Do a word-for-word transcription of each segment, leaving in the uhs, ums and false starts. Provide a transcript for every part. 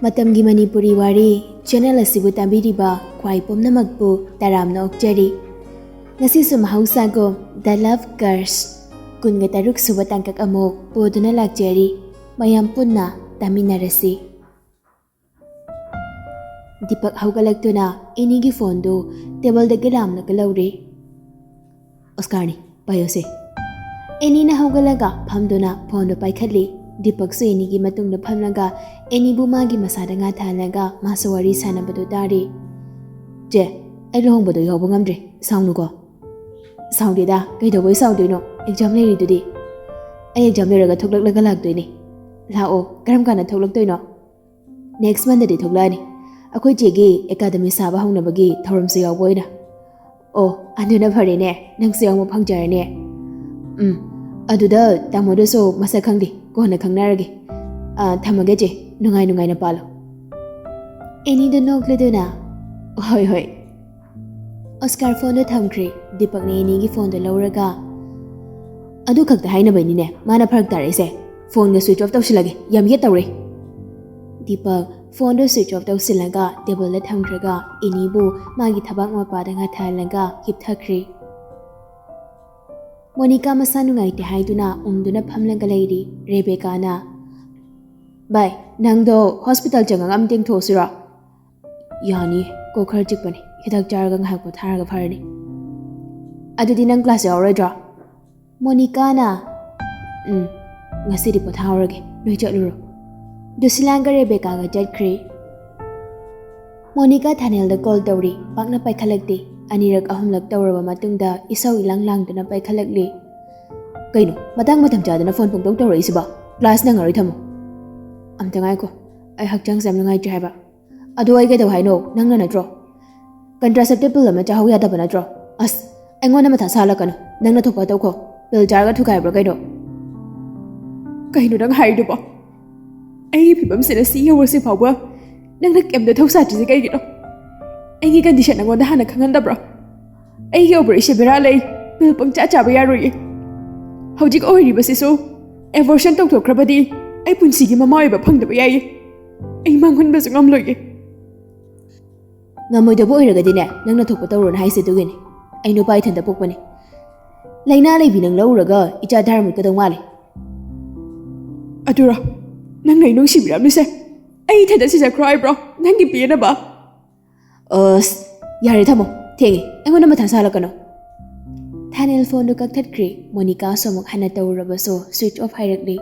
ꯃꯇꯝꯒꯤ ꯃꯅꯤꯄꯨꯔꯤ ꯋꯥꯔꯤ ꯆꯦꯅꯦꯜ ꯑꯁꯤꯕꯨ ꯇꯥꯕꯤꯔꯤꯕ ꯈ꯭ꯋꯥꯏ ꯄꯨꯝꯅꯃꯛꯄꯨ ꯇꯔꯥꯝꯅ ꯑꯣꯛꯆꯔꯤ꯫ ꯉꯁꯤꯁꯨ ꯃꯍꯧꯁꯥꯒꯨꯝ The Love Curse ꯀꯨꯟꯒ ꯇꯔꯨꯛ ꯁꯨꯕ ꯇꯥꯡꯀꯛ ꯑꯃꯨꯛ ꯄꯨꯗꯨꯅ ꯂꯥꯛꯆꯔꯤ꯫ ꯃꯌꯥꯝ ꯄꯨꯟꯅ ꯇꯥꯃꯤꯟꯅꯔꯁꯤ꯫ ꯗꯤꯄꯛ ꯍꯧꯒꯠꯂꯛꯇꯨꯅ ꯑꯦꯅꯤꯒꯤ ꯐꯣꯟꯗꯨ ꯇꯦꯕꯜꯗꯒꯤ ꯂꯥꯝꯂꯒ ꯂꯧꯔꯦ꯫ "ꯑꯣꯁꯀꯥꯔꯅꯤ, ꯄꯥꯏꯌꯣꯁꯦ꯫" ꯑꯦꯅꯤꯅ ꯍꯧꯒꯠꯂꯒ ꯐꯝꯗꯨꯅ ꯐꯣꯟꯗꯨ ꯄꯥꯏꯈꯠꯂꯤ꯫ ꯗꯤꯄꯛꯁꯨ ꯑꯦꯅꯤꯒꯤ ꯃꯇꯨꯡꯗ ꯐꯝꯂꯒ ꯑꯦꯅꯤꯕꯨ ꯃꯥꯒꯤ ꯃꯁꯥꯗ ꯉꯥꯊꯍꯜꯂꯒ ꯃꯥꯁꯨ ꯋꯥꯔꯤ ꯁꯥꯟꯅꯕꯗꯨ ꯇꯥꯔꯤ꯫ "ꯆꯦ, ꯑꯩ ꯂꯨꯍꯣꯡꯕꯗꯣ ꯌꯥꯎꯕ ꯉꯝꯗ꯭ꯔꯦ, ꯁꯥꯎꯅꯨꯀꯣ꯫" "ꯁꯥꯎꯗꯦꯗ, ꯀꯩꯗꯧꯕꯩ ꯁꯥꯎꯗꯣꯏꯅꯣ? ꯑꯦꯛꯖꯥꯝ ꯂꯩꯔꯤꯗꯨꯗꯤ꯫" "ꯑꯩ ꯑꯦꯛꯖꯥꯝ ꯂꯣꯏꯔꯒ ꯊꯣꯛꯂꯛꯂꯒ ꯂꯥꯛꯇꯣꯏꯅꯦ꯫" "ꯂꯥꯛꯑꯣ, ꯀꯔꯝ ꯀꯥꯟꯗ ꯊꯣꯛꯂꯛꯇꯣꯏꯅꯣ?" "ꯅꯦꯛꯁ ꯃꯟꯗꯗꯤ ꯊꯣꯛꯂꯛꯑꯅꯤ, ꯑꯩꯈꯣꯏ ꯆꯦꯒꯤ ꯑꯦꯀꯥꯗꯃꯤ ꯁꯥꯕ ꯍꯧꯅꯕꯒꯤ ꯊꯧꯔꯝꯁꯨ ꯌꯥꯎꯕ ꯑꯣꯏꯅ꯫" "ꯑꯣ, ꯑꯗꯨꯅ ꯐꯔꯦꯅꯦ, ꯅꯪꯁꯨ ꯌꯥꯎꯕ ꯐꯪꯖꯔꯅꯦ꯫" "ꯎꯝ, ꯑꯗꯨꯗ ꯇꯥꯃꯣꯗꯨꯁꯨ ꯃꯁꯛ ꯈꯪꯗꯦ, ꯀꯣꯟꯅ ꯈꯪꯅꯔꯒꯦ꯫ ꯑꯥ, ꯊꯝꯃꯒꯦ ꯆꯦ, ꯅꯨꯡꯉꯥꯏ ꯅꯨꯡꯉꯥꯏꯅ ꯄꯥꯜꯂꯣ꯫" ꯑꯦꯅꯤꯗ ꯅꯣꯛꯂꯗꯨꯅ, "ꯍꯣꯏ ꯍꯣꯏ꯫" ꯑꯣꯁꯀꯥꯔ ꯐꯣꯟꯗꯣ ꯊꯝꯈ꯭ꯔꯦ꯫ ꯗꯤꯄꯛꯅ ꯑꯦꯅꯤꯒꯤ ꯐꯣꯟꯗꯣ ꯂꯧꯔꯒ, "ꯑꯗꯨ ꯈꯛꯇ ꯍꯥꯏꯅꯕꯩꯅꯤꯅꯦ ꯃꯥꯅ ꯐꯔꯛ ꯇꯥꯔꯛꯏꯁꯦ꯫ ꯐꯣꯟꯒ ꯁ꯭ꯋꯤꯆ ꯑꯣꯐ ꯇꯧꯁꯤꯜꯂꯒꯦ, ꯌꯥꯝ ꯌꯦꯠ ꯇꯧꯔꯦ꯫" ꯗꯤꯄꯛ ꯐꯣꯟꯗꯣ ꯁ꯭ꯋꯤꯆ ꯑꯣꯐ ꯇꯧꯁꯤꯜꯂꯒ ꯇꯦꯕꯜꯗ ꯊꯝꯈ꯭ꯔꯒ ꯑꯦꯅꯤꯕꯨ ꯃꯥꯒꯤ ꯊꯕꯥꯛ ꯃꯄꯥꯗ ꯉꯥꯊꯍꯜꯂꯒ ꯍꯤꯞꯊꯈ꯭ꯔꯦ꯫ ꯃꯣꯅꯤꯀꯥ ꯃꯁꯥ ꯅꯨꯡꯉꯥꯏꯇꯦ ꯍꯥꯏꯗꯨꯅ ꯎꯪꯗꯨꯅ ꯐꯝꯂꯒ ꯂꯩꯔꯤ꯫ ꯔꯦꯕꯦꯀꯥꯅ, "ꯚꯥꯏ, ꯅꯪꯗꯣ ꯍꯣꯁꯄꯤꯇꯥꯜ ꯆꯪꯉꯒ ꯑꯃꯇ ꯌꯦꯡꯊꯣꯛꯎꯁꯤꯔꯣ?" "ꯌꯥꯅꯤ, ꯀꯣꯛ ꯈꯔ ꯆꯤꯛꯄꯅꯤ, ꯍꯤꯗꯥꯛ ꯆꯥꯔꯒ ꯉꯥꯏꯍꯥꯛ ꯄꯣꯊꯥꯔꯒ ꯐꯔꯅꯤ꯫" "ꯑꯗꯨꯗꯤ ꯅꯪ ꯀ꯭ꯂꯥꯁ ꯌꯥꯎꯔꯣꯏꯗ꯭ꯔꯣ?" ꯃꯣꯅꯤꯀꯥꯅ, "ꯎꯝ, ꯉꯁꯤꯗꯤ ꯄꯣꯊꯥꯍꯧꯔꯒꯦ, ꯅꯣꯏ ꯆꯠꯂꯨꯔꯣ꯫" ꯗꯨꯁꯤꯂꯥꯒ ꯔꯦꯕꯦꯀꯥꯒ ꯆꯠꯈ꯭ꯔꯦ꯫ ꯃꯣꯅꯤꯀꯥ ꯊꯥꯅꯦꯜꯗ ꯀꯣꯜ ꯇꯧꯔꯤ, ꯄꯥꯛꯅ ꯄꯥꯏꯈꯠꯂꯛꯇꯦ꯫ ꯑꯅꯤꯔꯛ ꯑꯍꯨꯝꯂꯛ ꯇꯧꯔꯕ ꯃꯇꯨꯡꯗ ꯏꯁꯧ ꯏꯂꯥꯡ ꯂꯥꯡꯗꯨꯅ ꯄꯥꯏꯈꯠꯂꯛꯂꯤ꯫ "ꯀꯩꯅꯣ, ꯃꯇꯥꯡ ꯃꯇꯝ ꯆꯥꯗꯅ ꯐꯣꯟ ꯄꯪꯇꯧ ꯇꯧꯔꯛꯏꯁꯤꯕꯣ? ꯀ꯭ꯂꯥꯁ ꯅꯪꯉꯔꯣꯏ, ꯊꯝꯃꯣ꯫" "ꯑꯝꯇ ꯉꯥꯏꯈꯣ, ꯑꯩ ꯍꯛꯆꯥꯡꯁꯦ ꯌꯥꯝ ꯅꯨꯡꯉꯥꯏꯇ꯭ꯔꯦ ꯍꯥꯏꯕ꯫" "ꯑꯗꯣ ꯑꯩ ꯀꯩꯗꯧ ꯍꯥꯏꯅꯣ? ꯅꯪꯅ ꯅꯠꯇ꯭ꯔꯣ? ꯀꯟꯇ꯭ꯔꯥꯁꯦꯞꯇꯤꯞ ꯄꯤꯜ ꯑꯃ ꯆꯥꯍꯧ ꯌꯥꯗꯕ ꯅꯠꯇ꯭ꯔꯣ?" "ꯑꯁ, ꯑꯩꯉꯣꯟꯗ ꯃꯊꯥ ꯁꯥꯍꯜꯂꯛꯀꯅꯨ꯫ ꯅꯪꯅ ꯊꯣꯛꯄ ꯇꯧꯈꯣ꯫ ꯄꯤꯜ ꯆꯥꯔꯒ ꯊꯨꯒꯥꯏꯕ꯭ꯔꯣ ꯀꯩꯅꯣ?" "ꯀꯩꯅꯣ ꯅꯪ ꯍꯥꯏꯔꯤꯗꯨꯕꯣ? ꯑꯩꯒꯤ ꯐꯤꯕꯝꯁꯤꯗ ꯁꯤ ꯌꯧꯔꯁꯤ ꯐꯥꯎꯕ ꯅꯪꯅ ꯀꯩꯝꯇ ꯊꯧꯁꯥꯗ꯭ꯔꯤꯁꯦ ꯀꯩꯒꯤꯅꯣ? ꯑꯩꯒꯤ ꯀꯟꯗꯤꯁꯟ ꯅꯪꯉꯣꯟꯗ ꯍꯥꯟꯅ ꯈꯪꯍꯟꯗꯕ꯭ꯔꯣ? ꯑꯩꯒꯤ ꯑꯣꯚꯔꯤꯁꯦ ꯕꯦꯔꯥ ꯂꯩ꯫ ꯄꯤꯜ ꯄꯪꯆꯥ ꯆꯥꯕ ꯌꯥꯔꯣꯏꯌꯦ꯫ ꯍꯧꯖꯤꯛ ꯑꯣꯏꯔꯤꯕꯁꯤꯁꯨ ꯑꯦꯕꯣꯔꯁꯟ ꯇꯧꯊꯣꯛꯈ꯭ꯔꯕꯗꯤ ꯑꯩ ꯄꯨꯟꯁꯤꯒꯤ ꯃꯃꯥ ꯑꯣꯏꯕ ꯐꯪꯗꯕ ꯌꯥꯏꯌꯦ꯫" ꯑꯩ ꯃꯥꯡꯍꯟꯕꯁꯨ ꯉꯝꯂꯣꯏꯒꯦ꯫ ꯉꯝꯃꯣꯏꯗꯕ ꯑꯣꯏꯔꯒꯗꯤꯅꯦ, ꯅꯪꯅ ꯊꯣꯛꯄ ꯇꯧꯔꯣꯅ ꯍꯥꯏꯁꯦ ꯑꯗꯨꯒꯤꯅꯤ꯫ ꯑꯩ ꯅꯨꯄꯥ ꯏꯊꯟꯇ ꯄꯣꯛꯄꯅꯤ꯫ ꯂꯥꯏꯅꯥ ꯂꯩꯕꯤ ꯅꯪ ꯂꯧꯔꯒ ꯏꯆꯥ ꯙꯔꯃ ꯀꯩꯗꯧ ꯃꯥꯜꯂꯦ? ꯑꯗꯨꯔꯣ ꯅꯪꯅ ꯑꯩ ꯅꯨꯡꯁꯤꯕꯤꯔꯝꯃꯤꯁꯦ? ꯑꯩ ꯏꯊꯟꯇ ꯁꯤꯖꯈ꯭ꯔꯣ ꯍꯥꯏꯕ꯭ꯔꯣ ꯅꯪꯒꯤ ꯄꯦꯟꯅꯕ? ꯑꯁ, ꯌꯥꯔꯦ, ꯊꯝꯃꯣ, ꯊꯦꯡꯉꯦ꯫ ꯑꯩꯉꯣꯟꯗ ꯃꯊꯥ ꯁꯥꯍꯜꯂꯛꯀꯅꯣ꯫ ꯊꯥꯅꯦꯜ ꯐꯣꯟꯗꯨ ꯀꯛꯊꯠꯈ꯭ꯔꯦ꯫ ꯃꯣꯅꯤꯀꯥꯁꯨ ꯑꯃꯨꯛ ꯍꯟꯅ ꯇꯧꯔꯨꯔꯕꯁꯨ ꯁ꯭ꯋꯤꯆ ꯑꯣꯐ ꯍꯥꯏꯔꯛꯂꯤ꯫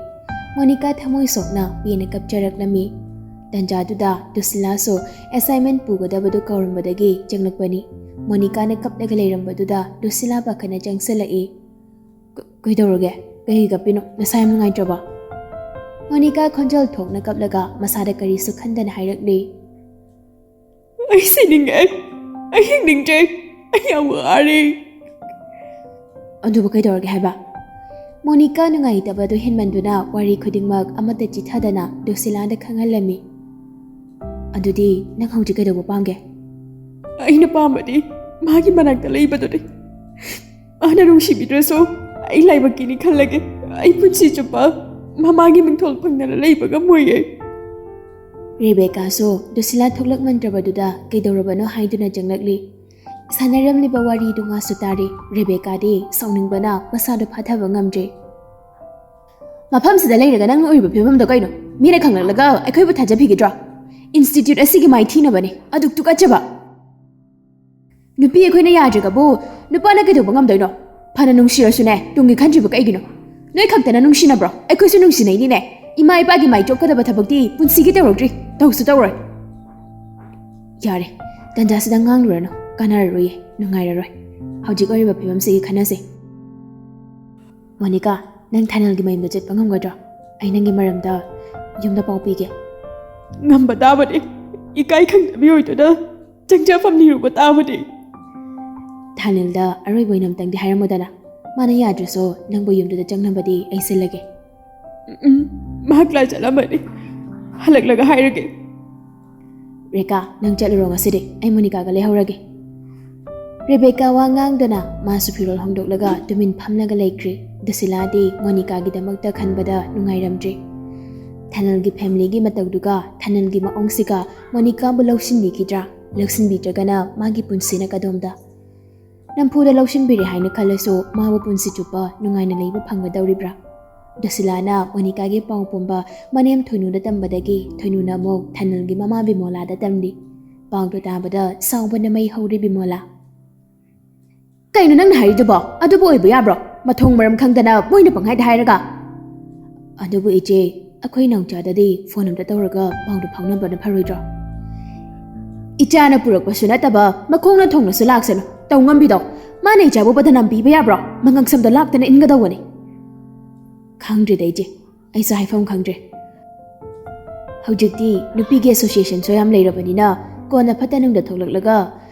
ꯃꯣꯅꯤꯀꯥ ꯊꯃꯣꯏ ꯁꯣꯛꯅ ꯄꯦꯟꯅ ꯀꯞꯆꯔꯛꯂꯝꯃꯤ꯫ ꯇꯟꯖꯥꯗꯨꯗ ꯗꯨꯁꯤꯂꯥꯁꯨ ꯑꯦꯁꯥꯏꯟꯃꯦꯟ ꯄꯨꯒꯗꯕꯗꯨ ꯀꯥꯎꯔꯝꯕꯗꯒꯤ ꯆꯪꯂꯛꯄꯅꯤ꯫ ꯃꯣꯅꯤꯀꯥꯅ ꯀꯞꯂꯒ ꯂꯩꯔꯝꯕꯗꯨꯗ ꯗꯨꯁꯤꯂꯥ ꯄꯥꯈꯠꯅ ꯆꯪꯁꯤꯜꯂꯛꯏ꯫ "ꯀ-, ꯀꯩꯗꯧꯔꯒꯦ? ꯀꯩꯒꯤ ꯀꯞꯄꯤꯅꯣ? ꯅꯁꯥ ꯌꯥꯝ ꯅꯨꯡꯉꯥꯏꯇ꯭ꯔꯕꯣ?" ꯃꯣꯅꯤꯀꯥ ꯈꯣꯟꯖꯦꯜ ꯊꯣꯛꯅ ꯀꯞꯂꯒ ꯃꯁꯥꯗ ꯀꯔꯤꯁꯨ ꯈꯟꯗꯅ ꯍꯥꯏꯔꯛꯂꯤ꯫ "ꯑꯩ ꯁꯤꯅꯤꯡꯉꯦ꯫ ꯑꯩ ꯍꯤꯡꯅꯤꯡꯗ꯭ꯔꯦ꯫ ꯑꯩ ꯌꯥꯝ ꯋꯥꯔꯦ꯫" "ꯑꯗꯨꯕꯨ ꯀꯩꯗꯧꯔꯒꯦ ꯍꯥꯏꯕ?" ꯃꯣꯅꯤꯀꯥ ꯅꯨꯡꯉꯥꯏꯇꯕꯗꯨ ꯍꯦꯟꯃꯟꯗꯨꯅ ꯋꯥꯔꯤ ꯈꯨꯗꯤꯡꯃꯛ ꯑꯃꯠꯇ ꯆꯤꯊꯗꯅ ꯗꯨꯁꯤꯂꯥꯗ ꯈꯪꯍꯜꯂꯝꯃꯤ꯫ "ꯑꯗꯨꯗꯤ ꯅꯪ ꯍꯧꯖꯤꯛ ꯀꯩꯗꯧꯕ ꯄꯥꯝꯒꯦ?" "ꯑꯩꯅ ꯄꯥꯝꯕꯗꯤ ꯃꯥꯒꯤ ꯃꯅꯥꯛꯇ ꯂꯩꯕꯗꯨꯅꯤ꯫ ꯃꯥꯅ ꯅꯨꯡꯁꯤꯕꯤꯗ꯭ꯔꯁꯨ ꯑꯩ ꯂꯥꯏꯕꯛꯀꯤꯅꯤ ꯈꯜꯂꯒꯦ꯫ ꯑꯩ ꯄꯨꯟꯁꯤ ꯆꯨꯞꯄ ꯃꯃꯥꯒꯤ ꯃꯤꯡꯊꯣꯜ ꯐꯪꯗꯅ ꯂꯩꯕ ꯉꯝꯃꯣꯏꯌꯦ꯫" ꯔꯦꯕꯦꯀꯥꯁꯨ ꯗꯨꯁꯤꯂꯥ ꯊꯣꯛꯂꯛꯃꯟꯗ꯭ꯔꯕꯗꯨꯗ ꯀꯩꯗꯧꯔꯕꯅꯣ ꯍꯥꯏꯗꯨꯅ ꯆꯪꯂꯛꯂꯤ꯫ ꯁꯥꯟꯅꯔꯝꯂꯤꯕ ꯋꯥꯔꯤꯗꯨ ꯃꯥꯁꯨ ꯇꯥꯔꯤ꯫ ꯔꯦꯕꯦꯀꯥꯗꯤ ꯁꯥꯎꯅꯤꯡꯕꯅ ꯃꯁꯥꯗꯨ ꯐꯥꯊꯕ ꯉꯝꯗ꯭ꯔꯦ꯫ "ꯃꯐꯝꯁꯤꯗ ꯂꯩꯔꯒ ꯅꯪꯅ ꯎꯔꯤꯕ ꯐꯤꯕꯝꯗꯣ ꯀꯩꯅꯣ? ꯃꯤꯅ ꯈꯪꯂꯛꯂꯒ ꯑꯩꯈꯣꯏꯕꯨ ꯊꯥꯖꯕꯤꯒꯗ꯭ꯔꯣ? ꯏꯟꯁꯇꯤꯇ꯭ꯌꯨꯠ ꯑꯁꯤꯒꯤ ꯃꯥꯏꯊꯤꯅꯕꯅꯤ꯫ ꯑꯗꯨꯛ ꯇꯨꯀꯠꯆꯕ!" "ꯅꯨꯄꯤ ꯑꯩꯈꯣꯏꯅ ꯌꯥꯗ꯭ꯔꯒꯕꯨ ꯅꯨꯄꯥꯅ ꯀꯩꯗꯧꯕ ꯉꯝꯗꯣꯏꯅꯣ? ꯐꯅ ꯅꯨꯡꯁꯤꯔꯁꯨꯅꯦ, ꯇꯨꯡꯒꯤ ꯈꯟꯗ꯭ꯔꯤꯕ ꯀꯩꯒꯤꯅꯣ? ꯅꯣꯏ ꯈꯛꯇꯅ ꯅꯨꯡꯁꯤꯅꯕ꯭ꯔꯣ? ꯑꯩꯈꯣꯏꯁꯨ ꯅꯨꯡꯁꯤꯅꯩꯅꯤꯅꯦ꯫ ꯏꯃꯥ ꯏꯄꯥꯒꯤ ꯃꯥꯏ ꯆꯣꯞꯀꯗꯕ ꯊꯕꯛꯇꯤ ꯄꯨꯟꯁꯤꯒꯤ ꯇꯧꯔꯛꯇ꯭ꯔꯤ, ꯇꯧꯁꯨ ꯇꯧꯔꯣꯏ꯫" "ꯌꯥꯔꯦ, ꯇꯟꯖꯥꯁꯤꯗ ꯉꯥꯡꯂꯨꯔꯅꯨ, ꯀꯥꯟꯅꯔꯔꯣꯏꯌꯦ, ꯅꯨꯡꯉꯥꯏꯔꯔꯣꯏ꯫ ꯍꯧꯖꯤꯛ ꯑꯣꯏꯔꯤꯕ ꯐꯤꯕꯝꯁꯤꯒꯤ ꯈꯟꯅꯁꯦ꯫" "ꯃꯣꯅꯤꯀꯥ, ꯅꯪ ꯊꯥꯏꯅꯦꯜꯒꯤ ꯃꯌꯨꯝꯗ ꯆꯠꯄ ꯉꯝꯒꯗ꯭ꯔꯣ? ꯑꯩ ꯅꯪꯒꯤ ꯃꯔꯝꯗ ꯌꯨꯝꯗ ꯄꯥꯎ ꯄꯤꯒꯦ꯫" "ꯉꯝꯕ ꯇꯥꯕꯅꯤ꯫ ꯏꯀꯥꯏ ꯈꯪꯗꯕꯤ ꯑꯣꯏꯗꯨꯅ ꯆꯪꯖꯐꯝ ꯅꯤꯔꯨꯕ ꯇꯥꯕꯅꯤ꯫" "ꯊꯥꯏꯅꯦꯜꯗ ꯑꯔꯣꯏꯕ ꯑꯣꯏꯅ ꯑꯝꯇꯪꯗꯤ ꯍꯥꯏꯔꯝꯃꯨꯗꯅ꯫ ꯃꯥꯅ ꯌꯥꯗ꯭ꯔꯁꯨ ꯅꯪꯕꯨ ꯌꯨꯝꯗꯨꯗ ꯆꯪꯅꯕꯗꯤ ꯑꯩ ꯁꯤꯜꯂꯒꯦ꯫" "ꯎꯝ, ꯃꯥ ꯀ꯭ꯂꯥꯁ ꯆꯠꯂꯝꯃꯅꯤ꯫ ꯍꯜꯂꯛꯂꯒ ꯍꯥꯏꯔꯒꯦ꯫" "ꯔꯦꯀꯥ, ꯅꯪ ꯆꯠꯂꯨꯔꯣ ꯉꯁꯤꯗꯤ꯫ ꯑꯩ ꯃꯣꯅꯤꯀꯥꯒ ꯂꯩꯍꯧꯔꯒꯦ꯫" ꯔꯦꯕꯦꯀꯥ ꯋꯥ ꯉꯥꯡꯗꯅ ꯃꯥꯁꯨ ꯐꯤꯔꯣꯜ ꯍꯣꯡꯗꯣꯛꯂꯒ ꯇꯨꯃꯤꯟ ꯐꯝꯂꯒ ꯂꯩꯈ꯭ꯔꯦ꯫ ꯗꯨꯁꯤꯂꯥꯗꯤ ꯃꯣꯅꯤꯀꯥꯒꯤꯗꯃꯛꯇ ꯈꯟꯕꯗ ꯅꯨꯡꯉꯥꯏꯔꯝꯗ꯭ꯔꯦ꯫ ꯊꯥꯏꯅꯜꯒꯤ ꯐꯦꯃꯤꯂꯤꯒꯤ ꯃꯇꯧꯗꯨꯒ ꯊꯥꯏꯅꯜꯒꯤ ꯃꯑꯣꯡꯁꯤꯒ ꯃꯣꯅꯤꯀꯥꯕꯨ ꯂꯧꯁꯤꯟꯕꯤꯈꯤꯗ꯭ꯔꯥ? ꯂꯧꯁꯤꯟꯕꯤꯗ꯭ꯔꯒꯅ ꯃꯥꯒꯤ ꯄꯨꯟꯁꯤꯅ ꯀꯗꯣꯝꯗ? ꯅꯝꯐꯨꯗ ꯂꯧꯁꯤꯟꯕꯤꯔꯦ ꯍꯥꯏꯅ ꯈꯜꯂꯁꯨ ꯃꯥꯕꯨ ꯄꯨꯟꯁꯤ ꯆꯨꯞꯄ ꯅꯨꯡꯉꯥꯏꯅ ꯂꯩꯕ ꯐꯪꯒꯗꯧꯔꯤꯕ꯭ꯔꯥ? ꯗꯨꯁꯤꯂꯥꯅ ꯃꯣꯅꯤꯀꯥꯒꯤ ꯄꯥꯎ ꯄꯨꯝꯕ ꯃꯅꯦꯝ ꯊꯣꯏꯅꯨꯗ ꯇꯝꯕꯗꯒꯤ ꯊꯣꯏꯅꯨꯅ ꯑꯃꯨꯛ ꯊꯥꯏꯅꯜꯒꯤ ꯃꯃꯥ ꯕꯤꯃꯣꯂꯥꯗ ꯇꯝꯂꯤ꯫ ꯄꯥꯎꯗꯨ ꯇꯥꯕꯗ ꯁꯥꯎꯕꯅ ꯃꯩ ꯍꯧꯔꯤ ꯕꯤꯃꯣꯂꯥ꯫ "ꯀꯩꯅꯣ ꯅꯪꯅ ꯍꯥꯏꯔꯤꯗꯨꯕꯣ? ꯑꯗꯨꯕꯨ ꯑꯣꯏꯕ ꯌꯥꯕ꯭ꯔꯣ? ꯃꯊꯣꯡ ꯃꯔꯝ ꯈꯪꯗꯅ ꯃꯣꯏꯅ ꯄꯪꯍꯥꯏꯗ ꯍꯥꯏꯔꯒ?" "ꯑꯗꯨꯕꯨ ꯏꯆꯦ, ꯑꯩꯈꯣꯏ ꯅꯥꯎꯆꯥꯗꯗꯤ ꯐꯣꯟ ꯑꯝꯇ ꯇꯧꯔꯒ ꯄꯥꯎꯗꯨ ꯐꯥꯎꯅꯕꯅ ꯐꯔꯣꯏꯗ꯭ꯔꯣ?" "ꯏꯆꯥꯅ ꯄꯨꯔꯛꯄꯁꯨ ꯅꯠꯇꯕ ꯃꯈꯣꯡꯅ ꯊꯣꯡꯅꯁꯨ ꯂꯥꯛꯁꯅꯨ꯫ ꯇꯧ ꯉꯝꯕꯤꯗꯣ꯫ ꯃꯥꯅ ꯏꯆꯥꯕꯨ ꯕꯗꯅꯥꯝ ꯄꯤꯕ ꯌꯥꯕ꯭ꯔꯣ? ꯃꯉꯛꯁꯝꯗꯣ ꯂꯥꯛꯇꯅ ꯏꯟꯒꯗꯧꯕꯅꯤ꯫" "ꯈꯪꯗ꯭ꯔꯦꯗ ꯏꯆꯦ, ꯑꯩꯁꯨ ꯍꯥꯏꯐꯝ ꯈꯪꯗ꯭ꯔꯦ꯫ ꯍꯧꯖꯤꯛꯇꯤ ꯅꯨꯄꯤꯒꯤ ꯑꯦꯁꯣꯁꯤꯌꯦꯁꯟꯁꯨ ꯌꯥꯝ ꯂꯩꯔꯕꯅꯤꯅ ꯀꯣꯟꯅ ꯐꯠꯇ ꯅꯨꯡꯗ ꯊꯣꯛꯂꯛꯂꯒ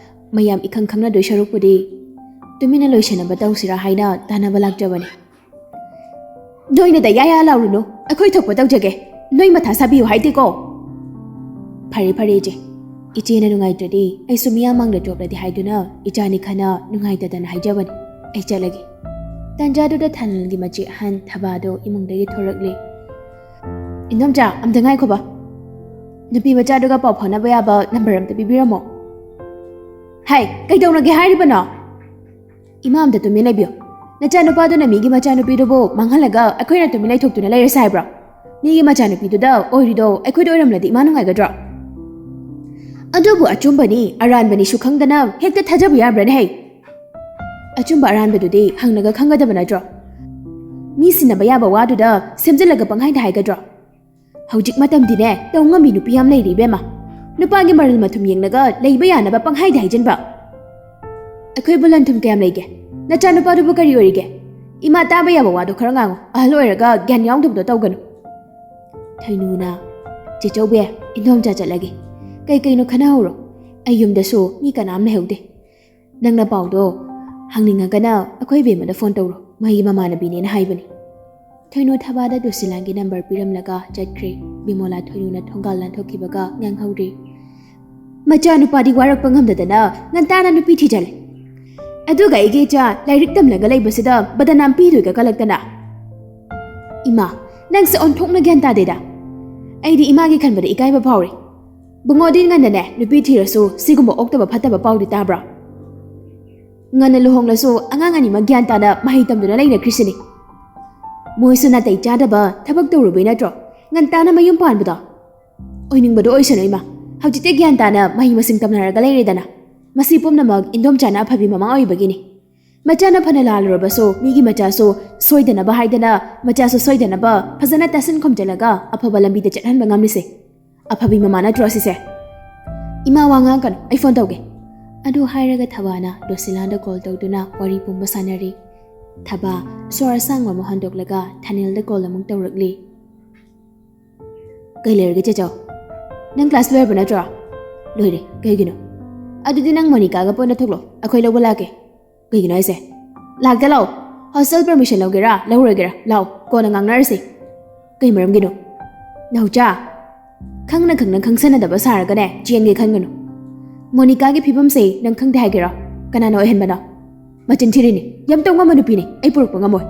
ꯃꯌꯥꯝ ꯏꯈꯪ ꯈꯪꯅꯗꯣꯏ ꯁꯔꯨꯛꯄꯨꯗꯤ ꯇꯨꯃꯤꯟꯅ ꯂꯣꯏꯁꯟꯅꯕ ꯇꯧꯁꯤꯔꯥ ꯍꯥꯏꯅ ꯇꯥꯟꯅꯕ ꯂꯥꯛꯆꯕꯅꯤ꯫" "ꯅꯣꯏꯅ ꯗꯌꯥ ꯌꯥ ꯂꯥꯎꯔꯨꯅꯨ, ꯑꯩꯈꯣꯏ ꯊꯣꯛꯄ ꯇꯧꯖꯒꯦ꯫ ꯅꯣꯏ ꯃꯊꯥ ꯁꯥꯕꯤꯌꯨ ꯍꯥꯏꯗꯦꯀꯣ꯫" "ꯐꯔꯦ ꯐꯔꯦ ꯏꯆꯦ, ꯏꯆꯦꯅ ꯅꯨꯡꯉꯥꯏꯇ꯭ꯔꯗꯤ ꯑꯩꯁꯨ ꯃꯤꯌꯥꯝ ꯃꯥꯡꯗ ꯆꯣꯞꯂꯗꯤ ꯍꯥꯏꯗꯨꯅ ꯏꯆꯥꯅꯤ ꯈꯟꯅ ꯅꯨꯡꯉꯥꯏꯇꯗꯅ ꯍꯥꯏꯖꯕꯅꯤ꯫ ꯑꯩ ꯆꯠꯂꯒꯦ꯫" ꯇꯥꯟꯖꯥꯗꯨꯗ ꯊꯥꯏꯅꯜꯒꯤ ꯃꯆꯦ ꯑꯍꯟ ꯊꯕꯥꯗꯣ ꯏꯃꯨꯡꯗꯒꯤ ꯊꯣꯔꯛꯂꯦ꯫ "ꯏꯟꯗꯣꯝꯆꯥ, ꯑꯝꯇ ꯉꯥꯏꯈꯣꯕ꯫ ꯅꯨꯄꯤ ꯃꯆꯥꯗꯨꯒ ꯄꯥꯎ ꯐꯥꯎꯅꯕ ꯌꯥꯕ ꯅꯝꯕꯔ ꯑꯝꯇ ꯄꯤꯕꯤꯔꯝꯃꯣ꯫" "ꯍꯥꯏ, ꯀꯩꯗꯧꯔꯒꯦ ꯍꯥꯏꯔꯤꯕꯅꯣ?" "ꯏꯃꯥ, ꯑꯝꯇ ꯇꯨꯃꯤꯟ ꯂꯩꯕꯤꯌꯨ꯫ ꯅꯆꯥꯅꯨꯄꯥꯗꯨꯅ ꯃꯤꯒꯤ ꯃꯆꯥꯅꯨꯄꯤꯗꯨꯕꯨ ꯃꯥꯡꯍꯜꯂꯒ ꯑꯩꯈꯣꯏꯅ ꯇꯨꯃꯤꯟ ꯂꯩꯊꯣꯛꯇꯨꯅ ꯂꯩꯔꯁꯦ ꯍꯥꯏꯕ꯭ꯔꯣ? ꯃꯤꯒꯤ ꯃꯆꯥꯅꯨꯄꯤꯗꯨꯗ ꯑꯣꯏꯔꯤꯗꯣ ꯑꯩꯈꯣꯏꯗ ꯑꯣꯏꯔꯝꯂꯗꯤ ꯏꯃꯥ ꯅꯨꯡꯉꯥꯏꯒꯗ꯭ꯔꯣ?" "ꯑꯗꯨꯕꯨ ꯑꯆꯨꯝꯕꯅꯤ ꯑꯔꯥꯟꯕꯅꯤꯁꯨ ꯈꯪꯗꯅ ꯍꯦꯛꯇ ꯊꯥꯖꯕ ꯌꯥꯕ꯭ꯔꯥꯅꯦ ꯍꯩ? ꯑꯆꯨꯝꯕ ꯑꯔꯥꯟꯕꯗꯨꯗꯤ ꯍꯪꯂꯒ ꯈꯪꯒꯗꯕ ꯅꯠꯇ꯭ꯔꯣ? ꯃꯤ ꯁꯤꯟꯅꯕ ꯌꯥꯕ ꯋꯥꯗꯨꯗ ꯁꯦꯝꯖꯤꯜꯂꯒ ꯄꯪꯍꯥꯏꯗ ꯍꯥꯏꯒꯗ꯭ꯔꯣ? ꯍꯧꯖꯤꯛ ꯃꯇꯝꯗꯤꯅꯦ, ꯇꯧ ꯉꯝꯃꯤ ꯅꯨꯄꯤ ꯌꯥꯝ ꯂꯩꯔꯤ ꯏꯕꯦꯝꯃ꯫ ꯅꯨꯄꯥꯒꯤ ꯃꯔꯜ ꯃꯊꯨꯝ ꯌꯦꯡꯂꯒ ꯂꯩꯕ ꯌꯥꯅꯕ ꯄꯪꯍꯥꯏꯗ ꯍꯥꯏꯖꯤꯟꯕ꯫ ꯑꯩꯈꯣꯏꯕꯨ ꯂꯟ ꯊꯨꯝ ꯀꯌꯥꯝ ꯂꯩꯒꯦ? ꯅꯆꯥꯅꯨꯄꯥꯗꯨꯕꯨ ꯀꯔꯤ ꯑꯣꯏꯔꯤꯒꯦ? ꯏꯃꯥ, ꯇꯥꯕ ꯌꯥꯕ ꯋꯥꯗꯣ ꯈꯔ ꯉꯥꯡꯉꯨ꯫ ꯑꯍꯜ ꯑꯣꯏꯔꯒ ꯒ꯭ꯌꯥꯟ ꯌꯥꯎꯗꯕꯗꯣ ꯇꯧꯒꯅꯨ꯫" ꯊꯣꯏꯅꯨꯅ, "ꯆꯦꯆꯧꯕꯤ, ꯏꯟꯗꯣꯝꯆꯥ ꯆꯠꯂꯒꯦ꯫ ꯀꯩ ꯀꯩꯅꯣ ꯈꯟꯅꯍꯧꯔꯣ꯫ ꯑꯩ ꯌꯨꯝꯗꯁꯨ ꯃꯤ ꯀꯅꯥꯝ ꯂꯩꯍꯧꯗꯦ꯫ ꯅꯪꯅ ꯄꯥꯎꯗꯣ ꯍꯪꯅꯤꯡꯉꯒꯅ ꯑꯩꯈꯣꯏ ꯏꯕꯦꯝꯃꯗ ꯐꯣꯟ ꯇꯧꯔꯣ꯫ ꯃꯥꯒꯤ ꯃꯃꯥꯟꯅꯕꯤꯅꯦꯅ ꯍꯥꯏꯕꯅꯤ꯫" ꯊꯣꯏꯅꯨ ꯊꯕꯥꯗ ꯗꯨꯁꯤꯂꯥꯒꯤ ꯅꯝꯕꯔ ꯄꯤꯔꯝꯂꯒ ꯆꯠꯈ꯭ꯔꯦ꯫ ꯕꯤꯃꯣꯂꯥ ꯊꯣꯏꯅꯨꯅ ꯊꯣꯡꯒꯥꯜ ꯂꯥꯟꯊꯣꯛꯈꯤꯕꯒ ꯉꯥꯡꯍꯧꯔꯤ꯫ "ꯃꯆꯥꯅꯨꯄꯥꯗꯤ ꯋꯥꯔꯛꯄ ꯉꯝꯗꯗꯅ ꯉꯟꯇꯥꯅ ꯅꯨꯄꯤ ꯊꯤꯖꯜꯂꯦ꯫ ꯑꯗꯨꯒ ꯑꯩꯒꯤ ꯏꯆꯥ ꯂꯥꯏꯔꯤꯛ ꯇꯝꯂꯒ ꯂꯩꯕꯁꯤꯗ ꯕꯗꯅꯥꯝ ꯄꯤꯗꯣꯏꯒ ꯀꯜꯂꯛꯇꯅ꯫ ꯏꯃꯥ, ꯅꯪꯁꯦ ꯑꯣꯟꯊꯣꯛꯅ ꯒ꯭ꯌꯥꯟ ꯇꯥꯗꯦꯗ꯫ ꯑꯩꯗꯤ ꯏꯃꯥꯒꯤ ꯈꯟꯕꯗ ꯏꯀꯥꯏꯕ ꯐꯥꯎꯔꯤ꯫ ꯕꯨꯡꯉꯣꯗꯤ ꯉꯟꯅꯅꯦ ꯅꯨꯄꯤ ꯊꯤꯔꯁꯨ ꯁꯤꯒꯨꯝꯕ ꯑꯣꯛꯇꯕ ꯐꯠꯇꯕ ꯄꯥꯎꯗꯤ ꯇꯥꯕ꯭ꯔꯣ? ꯉꯟꯅ ꯂꯨꯍꯣꯡꯂꯁꯨ ꯑꯉꯥꯡ ꯑꯅꯤꯃꯛ ꯒ꯭ꯌꯥꯟ ꯇꯥꯅ ꯃꯍꯩ ꯇꯝꯗꯨꯅ ꯂꯩꯅꯈ꯭ꯔꯤꯁꯤꯅꯤ꯫ ꯃꯣꯏꯁꯨ ꯅꯥꯇꯩ ꯆꯥꯗꯕ ꯊꯕꯛ ꯇꯧꯔꯨꯕꯩ ꯅꯠꯇ꯭ꯔꯣ ꯉꯟꯇꯥꯅ ꯃꯌꯨꯝ ꯄꯥꯟꯕꯗꯣ? ꯑꯣꯏꯅꯤꯡꯕꯗꯣ ꯑꯣꯏꯁꯅꯨ ꯏꯃꯥ, ꯍꯧꯖꯤꯛꯇꯤ ꯒ꯭ꯌꯥꯟ ꯇꯥꯅ ꯃꯍꯩ ꯃꯁꯤꯡ ꯇꯝꯅꯔꯒ ꯂꯩꯔꯦꯗꯅ꯫ ꯃꯁꯤ ꯄꯨꯝꯅꯃꯛ ꯏꯟꯗꯣꯝꯆꯥꯅ ꯑꯐꯕꯤ ꯃꯃꯥ ꯑꯣꯏꯕꯒꯤꯅꯤ꯫ ꯃꯆꯥꯅ ꯐꯅ ꯂꯥꯜꯂꯨꯔꯕꯁꯨ ꯃꯤꯒꯤ ꯃꯆꯥꯁꯨ ꯁꯣꯏꯗꯅꯕ ꯍꯥꯏꯗꯅ ꯃꯆꯥꯁꯨ ꯁꯣꯏꯗꯅꯕ ꯐꯖꯅ ꯇꯥꯁꯤꯟ ꯈꯣꯝꯖꯤꯜꯂꯒ ꯑꯐꯕ ꯂꯝꯕꯤꯗ ꯆꯠꯍꯟꯕ ꯉꯝꯂꯤꯁꯦ꯫ ꯑꯐꯕꯤ ꯃꯃꯥ ꯅꯠꯇ꯭ꯔꯣ ꯁꯤꯁꯦ? ꯏꯃꯥ, ꯋꯥ ꯉꯥꯡꯒꯅꯨ, ꯑꯩ ꯐꯣꯟ ꯇꯧꯒꯦ꯫ ꯑꯗꯨ ꯍꯥꯏꯔꯒ ꯊꯕꯥꯅ ꯗꯣꯁꯤꯂꯥꯗ ꯀꯣꯜ ꯇꯧꯗꯨꯅ ꯋꯥꯔꯤ ꯄꯨꯝꯕ ꯁꯥꯟꯅꯔꯤ꯫ ꯊꯕꯥ ꯁꯣꯔ ꯑꯁꯥꯡꯕ ꯑꯃ ꯍꯣꯟꯗꯣꯛꯂꯒ ꯊꯥꯅꯦꯜꯗ ꯀꯣꯜ ꯑꯃꯨꯛ ꯇꯧꯔꯛꯂꯤ꯫ ꯀꯩ ꯂꯩꯔꯒꯦ ꯆꯦꯆꯧ? ꯅꯪ ꯀ꯭ꯂꯥꯁ ꯂꯣꯏꯔꯕ ꯅꯠꯇ꯭ꯔꯣ? ꯂꯣꯏꯔꯦ꯫ ꯀꯩꯒꯤꯅꯣ? ꯑꯗꯨꯗꯤ ꯅꯪ ꯃꯣꯅꯤꯀꯥꯒ ꯄꯨꯟꯅ ꯊꯣꯛꯂꯛꯑꯣ, ꯑꯩꯈꯣꯏ ꯂꯧꯕ ꯂꯥꯛꯀꯦ꯫ ꯀꯩꯒꯤꯅꯣ ꯍꯥꯏꯁꯦ? ꯂꯥꯛꯇ ꯂꯥꯛꯑꯣ꯫ ꯍꯣꯁꯇꯦꯜ ꯄꯔꯃꯤꯁꯟ ꯂꯧꯒꯦꯔꯥ ꯂꯧꯔꯣꯏꯒꯦꯔꯥ ꯂꯥꯛꯑꯣ, ꯀꯣꯟꯅ ꯉꯥꯡꯅꯔꯁꯤ꯫ ꯀꯩ ꯃꯔꯝꯒꯤꯅꯣ? ꯅꯥꯎꯆꯥ, ꯈꯪꯅ ꯈꯪꯅ ꯈꯪꯁꯟꯅꯗꯕ ꯁꯥꯔꯒꯅꯦ ꯆꯦꯟꯒꯦ ꯈꯟꯒꯅꯨ꯫ ꯃꯣꯅꯤꯀꯥꯒꯤ ꯐꯤꯕꯝꯁꯦ ꯅꯪ ꯈꯪꯗꯦ ꯍꯥꯏꯒꯦꯔꯣ? ꯀꯅꯥꯅ ꯑꯣꯏꯍꯟꯕꯅꯣ? ꯃꯆꯤꯟ ꯊꯤꯔꯤꯅꯤ꯫ ꯌꯥꯝ ꯇꯧ ꯉꯝꯕ ꯅꯨꯄꯤꯅꯤ꯫ ꯑꯩ ꯄꯨꯔꯛꯄ ꯉꯝꯃꯣꯏ꯫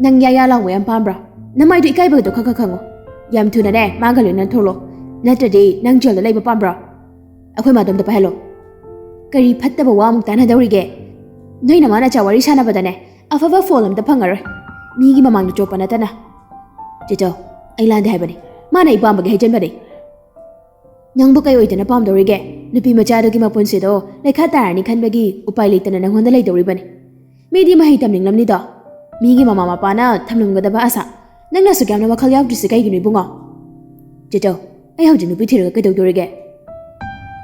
ꯅꯪ ꯌꯥ ꯌꯥ ꯂꯥꯎꯕ ꯌꯥꯝ ꯄꯥꯝꯕ꯭ꯔꯣ? ꯅꯃꯥꯏꯗꯣ ꯏꯀꯥꯏꯕꯒꯗꯣ ꯈꯔ ꯈꯔ ꯈꯪꯉꯣ꯫ ꯌꯥꯝ ꯊꯨꯅꯅꯦ ꯃꯥꯒ ꯂꯣꯏꯅ ꯊꯣꯛꯂꯛꯑꯣ꯫ ꯅꯠꯇ꯭ꯔꯗꯤ ꯅꯪ ꯖꯦꯜꯗ ꯂꯩꯕ ꯄꯥꯝꯕ꯭ꯔꯣ? ꯑꯩꯈꯣꯏ ꯃꯥꯗꯣ ꯑꯝꯇ ꯄꯥꯏꯍꯜꯂꯣ꯫ ꯀꯔꯤ ꯐꯠꯇꯕ ꯋꯥ ꯑꯃꯨꯛ ꯇꯥꯟꯅꯗꯧꯔꯤꯒꯦ? ꯅꯣꯏ ꯅꯃꯥ ꯅꯆꯥ ꯋꯥꯔꯤ ꯁꯥꯟꯅꯕꯗꯅꯦ ꯑꯐꯕ ꯐꯣꯜ ꯑꯝꯇ ꯐꯪꯉꯔꯣꯏ꯫ ꯃꯤꯒꯤ ꯃꯃꯥꯡꯗ ꯆꯣꯞꯄ ꯅꯠꯇꯅ꯫ ꯆꯦꯆꯧ, ꯑꯩ ꯂꯥꯟꯗꯦ ꯍꯥꯏꯕꯅꯤ꯫ ꯃꯥꯅ ꯑꯩ ꯄꯥꯝꯕꯒꯤ ꯍꯩꯖꯟꯕꯅꯤ꯫ ꯅꯪꯕꯨ ꯀꯩ ꯑꯣꯏꯗꯅ ꯄꯥꯝꯗꯧꯔꯤꯒꯦ? ꯅꯨꯄꯤ ꯃꯆꯥꯗꯨꯒꯤ ꯃꯄꯨꯟꯁꯤꯗꯣ ꯂꯩꯈꯥ ꯇꯥꯔꯅꯤ ꯈꯟꯕꯒꯤ ꯎꯄꯥꯏ ꯂꯩꯇꯅ ꯅꯪꯉꯣꯟꯗ ꯂꯩꯗꯧꯔꯤꯕꯅꯤ꯫ ꯃꯤꯗꯤ ꯃꯍꯩ ꯇꯝꯅꯤꯡꯂꯝꯅꯤꯗꯣ꯫ ꯃꯤꯒꯤ ꯃꯃꯥ ꯃꯄꯥꯅ ꯊꯝꯂꯝꯒꯗꯕ ꯑꯁꯥ꯫ ꯅꯪꯅ ꯑꯁꯨꯛ ꯌꯥꯝꯅ ꯋꯥꯈꯜ ꯌꯥꯎꯗ꯭ꯔꯤꯁꯤ ꯀꯩꯒꯤꯅꯣ ꯏꯕꯨꯡꯉꯣ? ꯆꯦꯆꯧ, ꯑꯩ ꯍꯧꯖꯤꯛ ꯅꯨꯄꯤ ꯊꯤꯔꯒ ꯀꯩꯗꯧꯗꯧꯔꯤꯒꯦ?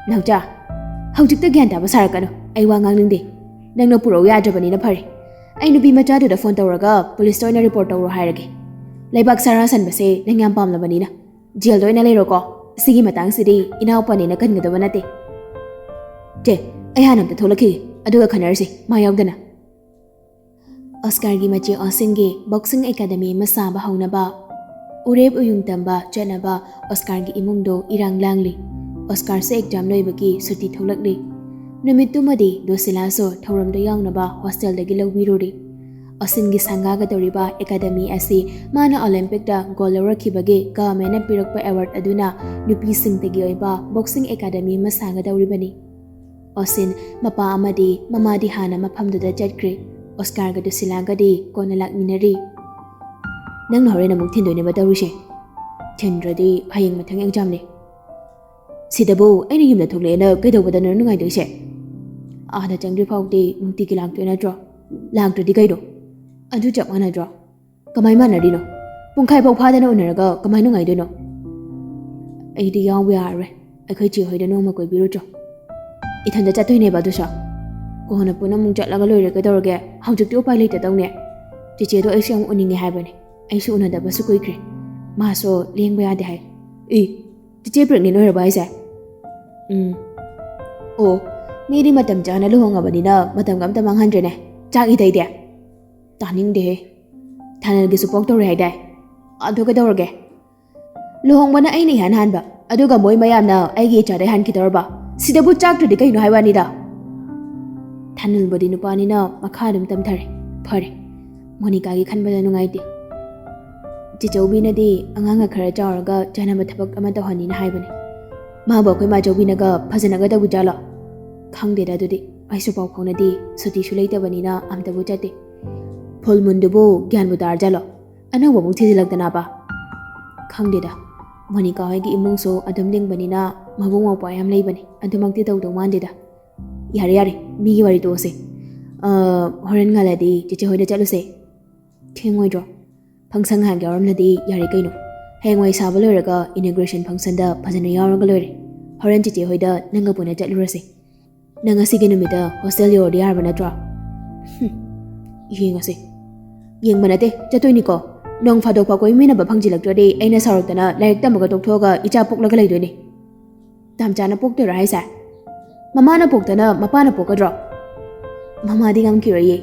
ꯅꯥꯎꯆꯥ, ꯍꯧꯖꯤꯛꯇ ꯒ꯭ꯌꯥꯟ ꯇꯥꯕ ꯁꯥꯔꯛꯀꯅꯨ꯫ ꯑꯩ ꯋꯥ ꯉꯥꯡꯅꯤꯡꯗꯦ꯫ ꯅꯪꯅ ꯄꯨꯔꯛꯎ ꯌꯥꯗ꯭ꯔꯕꯅꯤꯅ ꯐꯔꯦ꯫ ꯑꯩ ꯅꯨꯄꯤ ꯃꯆꯥꯗꯨꯗ ꯐꯣꯟ ꯇꯧꯔꯒ ꯄꯨꯂꯤꯁꯇ ꯑꯣꯏꯅ ꯔꯤꯄꯣꯔꯠ ꯇꯧꯔꯣ ꯍꯥꯏꯔꯒꯦ꯫ ꯂꯩꯕꯥꯛ ꯁꯥꯔꯥ ꯁꯟꯕꯁꯦ ꯅꯪ ꯌꯥꯝ ꯄꯥꯝꯂꯕꯅꯤꯅ꯫ ꯖꯦꯜꯗ ꯑꯣꯏꯅ ꯂꯩꯔꯣꯀꯣ꯫ ꯁꯤꯒꯤ ꯃꯇꯥꯡꯁꯤꯗꯤ ꯏꯅꯥꯎꯄꯥꯅꯦꯅ ꯀꯟꯒꯗꯕ ꯅꯠꯇꯦ꯫ ꯆꯦ, ꯑꯩ ꯍꯥꯟꯅ ꯑꯝꯇ ꯊꯣꯛꯂꯛꯈꯤꯒꯦ, ꯑꯗꯨꯒ ꯈꯟꯅꯔꯁꯤ, ꯃꯥ ꯌꯥꯎꯗꯅ꯫ ꯑꯣꯁꯀꯥꯔꯒꯤ ꯃꯆꯦ ꯑꯣꯁꯤꯟꯒꯤ ꯕꯣꯛꯁꯤꯡ ꯑꯦꯀꯥꯗꯃꯤ ꯑꯃ ꯁꯥꯕ ꯍꯧꯅꯕ ꯎꯔꯦꯞ ꯎꯌꯨꯡ ꯇꯝꯕ ꯆꯠꯅꯕ ꯑꯣꯁꯀꯥꯔꯒꯤ ꯏꯃꯨꯡꯗꯣ ꯏꯔꯥꯡ ꯂꯥꯡꯂꯤ꯫ ꯑꯣꯁꯀꯥꯔꯁꯨ ꯑꯦꯛꯖꯥꯝ ꯂꯣꯏꯕꯒꯤ ꯁꯨꯇꯤ ꯊꯣꯛꯂꯛꯂꯤ꯫ ꯅꯨꯃꯤꯠꯇꯨꯃꯗꯤ ꯗꯣꯁꯤꯂꯥꯁꯨ ꯊꯧꯔꯝꯗ ꯌꯥꯎꯅꯕ ꯍꯣꯁꯇꯦꯜꯗꯒꯤ ꯂꯧꯕꯤꯔꯨꯔꯤ꯫ ꯑꯣꯁꯤꯟꯒꯤ ꯁꯪꯒꯥꯒꯗꯧꯔꯤꯕ ꯑꯦꯀꯥꯗꯃꯤ ꯑꯁꯤ ꯃꯥꯅ ꯑꯣꯂꯦꯝꯄꯤꯛꯇ ꯒꯣꯜ ꯂꯧꯔꯛꯈꯤꯕꯒꯤ ꯒꯚꯔꯟꯃꯦꯟꯠꯅ ꯄꯤꯔꯛꯄ ꯑꯦꯋꯥꯔꯗ ꯑꯗꯨꯅ ꯅꯨꯄꯤꯁꯤꯡꯇꯒꯤ ꯑꯣꯏꯕ ꯕꯣꯛꯁꯤꯡ ꯑꯦꯀꯥꯗꯃꯤ ꯑꯃ ꯁꯥꯒꯗꯧꯔꯤꯕꯅꯤ꯫ ꯑꯣꯁꯤꯟ ꯃꯄꯥ ꯑꯃꯗꯤ ꯃꯃꯥꯗꯤ ꯍꯥꯟꯅ ꯃꯐꯝꯗꯨꯗ ꯆꯠꯈ꯭ꯔꯦ꯫ ꯑꯣꯁꯀꯥꯔꯒ ꯗꯨꯁꯤꯂꯥꯒꯗꯤ ꯀꯣꯟꯅ ꯂꯥꯛꯃꯤꯟꯅꯔꯤ꯫ "ꯅꯪꯅ ꯍꯣꯔꯦꯟ ꯑꯃꯨꯛ ꯊꯤꯟꯗꯣꯏꯅꯦꯕ ꯇꯧꯔꯤꯁꯦ?" "ꯊꯤꯟꯗ꯭ꯔꯗꯤ ꯍꯌꯦꯡ ꯃꯊꯪ ꯑꯦꯛꯖꯥꯝꯅꯦ꯫" "ꯁꯤꯗꯕꯨ ꯑꯩꯅ ꯌꯨꯝꯗ ꯊꯣꯛꯂꯛꯑꯦꯅ ꯀꯩꯗꯧꯕꯗꯅꯣ ꯅꯨꯡꯉꯥꯏꯗꯣꯏꯁꯦ? ꯑꯥꯗ ꯆꯪꯗ꯭ꯔꯤ ꯐꯥꯎꯗꯤ ꯅꯨꯡꯇꯤꯒꯤ ꯂꯥꯛꯇꯣꯏ ꯅꯠꯇ꯭ꯔꯣ? ꯂꯥꯛꯇ꯭ꯔꯗꯤ ꯀꯩꯅꯣ? ꯑꯗꯨ ꯆꯞ ꯃꯥꯟꯅꯗ꯭ꯔꯣ?" "ꯀꯃꯥꯏ ꯃꯥꯟꯅꯔꯤꯅꯣ? ꯄꯨꯡꯈꯥꯏ ꯐꯥꯎ ꯐꯥꯗꯅ ꯎꯅꯔꯒ ꯀꯃꯥꯏ ꯅꯨꯡꯉꯥꯏꯗꯣꯏꯅꯣ?" "ꯑꯩꯗꯤ ꯌꯥꯎꯕ ꯌꯥꯔꯔꯣꯏ꯫ ꯑꯩꯈꯣꯏ ꯆꯦ ꯍꯣꯏꯗ ꯅꯣꯡꯃ ꯀꯣꯏꯕꯤꯔꯨꯆꯣ꯫ ꯏꯊꯟꯗ ꯆꯠꯇꯣꯏꯅꯦꯕ ꯑꯗꯨꯁꯨ꯫ ꯀꯣꯟꯅ ꯄꯨꯟꯅ ꯑꯃꯨꯛ ꯆꯠꯂꯒ ꯂꯣꯏꯔꯦ ꯀꯩꯗꯧꯔꯒꯦ? ꯍꯧꯖꯤꯛꯇꯤ ꯎꯄꯥꯏ ꯂꯩꯇꯗꯧꯅꯦ꯫ ꯆꯦꯆꯦꯗꯣ ꯑꯩꯁꯨ ꯌꯥꯝ ꯎꯅꯤꯡꯉꯦ ꯍꯥꯏꯕꯅꯦ꯫ ꯑꯩꯁꯨ ꯎꯅꯗꯕꯁꯨ ꯀꯨꯏꯈ꯭ꯔꯦ꯫ ꯃꯥꯁꯨ ꯂꯦꯡꯕ ꯌꯥꯗꯦ ꯍꯥꯏ꯫" "ꯏ, ꯆꯦꯆꯦ ꯄ꯭ꯔꯦꯒꯅꯦꯟ ꯑꯣꯏꯔꯕ ꯍꯥꯏꯁꯦ?" "ꯎꯝ꯫" "ꯑꯣ, ꯃꯤꯗꯤ ꯃꯇꯝ ꯆꯥꯅ ꯂꯨꯍꯣꯡꯉꯕꯅꯤꯅ ꯃꯇꯝꯒ ꯑꯝꯇ ꯃꯥꯡꯍꯟꯗ꯭ꯔꯦꯅꯦ꯫ ꯆꯥꯛ ꯏꯇꯩꯗꯤ?" "ꯇꯥꯅꯤꯡꯗꯦꯍꯦ꯫ ꯊꯥꯅꯜꯒꯤꯁꯨ ꯄꯣꯛꯇꯧꯔꯦ ꯍꯥꯏꯗꯥꯏ? ꯑꯗꯨ ꯀꯩꯗꯧꯔꯒꯦ? ꯂꯨꯍꯣꯡꯕꯅ ꯑꯩꯅ ꯏꯍꯥꯟ ꯍꯥꯟꯕ, ꯑꯗꯨꯒ ꯃꯣꯏ ꯃꯌꯥꯝꯅ ꯑꯩꯒꯤ ꯏꯆꯥꯗꯩ ꯍꯥꯟꯈꯤꯗꯧꯔꯕ? ꯁꯤꯗꯕꯨ ꯆꯥꯛꯇ꯭ꯔꯗꯤ ꯀꯩꯅꯣ ꯍꯥꯏ ꯋꯥꯅꯤꯗ꯫" ꯊꯥꯅꯜꯕꯨꯗꯤ ꯅꯨꯄꯥꯅꯤꯅ ꯃꯈꯥ ꯑꯗꯨꯝ ꯇꯝꯊꯔꯦ꯫ ꯐꯔꯦ, ꯃꯣꯅꯤꯀꯥꯒꯤ ꯈꯟꯕꯗ ꯅꯨꯡꯉꯥꯏꯇꯦ꯫ ꯆꯦꯆꯧꯕꯤꯅꯗꯤ ꯑꯉꯥꯡꯒ ꯈꯔ ꯆꯥꯎꯔꯒ ꯆꯥꯅꯕ ꯊꯕꯛ ꯑꯃ ꯇꯧꯍꯟꯅꯤꯅ ꯍꯥꯏꯕꯅꯦ꯫ ꯃꯥꯕꯨ ꯑꯩꯈꯣꯏ ꯃꯥꯆꯧꯕꯤꯅꯒ ꯐꯖꯅꯒ ꯇꯧꯕꯤꯖꯥꯠꯂꯣ? ꯈꯪꯗꯦꯗ ꯑꯗꯨꯗꯤ, ꯑꯩꯁꯨ ꯄꯥꯎ ꯐꯥꯎꯅꯗꯦ, ꯁꯨꯇꯤꯁꯨ ꯂꯩꯇꯕꯅꯤꯅ ꯑꯝꯇꯕꯨ ꯆꯠꯇꯦ꯫ ꯐꯨꯜ ꯃꯨꯟꯗꯨꯕꯨ ꯒ꯭ꯌꯥꯟꯕꯨ ꯇꯥꯔꯖꯥꯠꯂꯣ? ꯑꯅꯧꯕ ꯑꯃꯨꯛ ꯊꯤꯖꯤꯜꯂꯛꯇꯅꯕ? ꯈꯪꯗꯦꯗ, ꯃꯣꯅꯤꯀꯥ ꯍꯣꯏꯒꯤ ꯏꯃꯨꯡꯁꯨ ꯑꯗꯨꯝ ꯂꯤꯡꯕꯅꯤꯅ ꯃꯕꯨꯡ ꯃꯧꯄ꯭ꯋꯥ ꯌꯥꯝ ꯂꯩꯕꯅꯤ, ꯑꯗꯨꯃꯛꯇꯤ ꯇꯧꯗꯧ ꯃꯥꯟꯗꯦꯗ꯫ ꯌꯥꯔꯦ ꯌꯥꯔꯦ, ꯃꯤꯒꯤ ꯋꯥꯔꯤ ꯇꯣꯛꯑꯁꯦ꯫ ꯑ, ꯍꯣꯔꯦꯟ ꯉꯜꯂꯗꯤ ꯆꯦꯆꯦ ꯍꯣꯏꯗ ꯆꯠꯂꯨꯁꯦ꯫ ꯊꯦꯡꯉꯣꯏꯗ꯭ꯔꯣ? ꯐꯪꯁꯟ ꯉꯥꯏꯍꯥꯛ ꯌꯥꯎꯔꯝꯂꯗꯤ ꯌꯥꯔꯦ ꯀꯩꯅꯣ꯫ ꯍꯌꯦꯡꯋꯥꯏ ꯁꯥꯕ ꯂꯣꯏꯔꯒ ꯏꯅꯣꯒ꯭ꯔꯦꯁꯟ ꯐꯪꯁꯟꯗ ꯐꯖꯅ ꯌꯥꯎꯔꯒ ꯂꯣꯏꯔꯦ꯫ ꯍꯣꯔꯦꯟ ꯆꯦꯆꯦ ꯍꯣꯏꯗ ꯅꯪꯒ ꯄꯨꯟꯅ ꯆꯠꯂꯨꯔꯁꯦ꯫ ꯅꯪ ꯉꯁꯤꯒꯤ ꯅꯨꯃꯤꯠꯇ ꯍꯣꯁꯇꯦꯜ ꯌꯧꯔꯗꯤ ꯌꯥꯔꯕ ꯅꯠꯇ꯭ꯔꯣ? ꯍꯨꯝ, ꯌꯦꯡꯉꯁꯦ꯫ ꯌꯦꯡꯕ ꯅꯠꯇꯦ, ꯆꯠꯇꯣꯏꯅꯤꯀꯣ꯫ ꯅꯣꯡ ꯐꯥꯗꯣꯛ ꯐꯥꯎ ꯀꯣꯏꯃꯤꯟꯅꯕ ꯐꯪꯖꯤꯜꯂꯛꯇ꯭ꯔꯗꯤ ꯑꯩꯅ ꯁꯥꯎꯔꯛꯇꯅ ꯂꯥꯏꯔꯤꯛ ꯇꯝꯕꯒ ꯇꯣꯛꯊꯣꯛꯑꯒ ꯏꯆꯥ ꯄꯣꯛꯂꯒ ꯂꯩꯗꯣꯏꯅꯤ꯫ ꯇꯥꯝꯆꯥꯅ ꯄꯣꯛꯇꯣꯏꯔꯣ ꯍꯥꯏꯁꯦ? ꯃꯃꯥꯅ ꯄꯣꯛꯇꯅ ꯃꯄꯥꯅ ꯄꯣꯛꯀꯗ꯭ꯔꯣ? ꯃꯃꯥꯗꯤ ꯉꯝꯈꯤꯔꯣꯏꯌꯦ꯫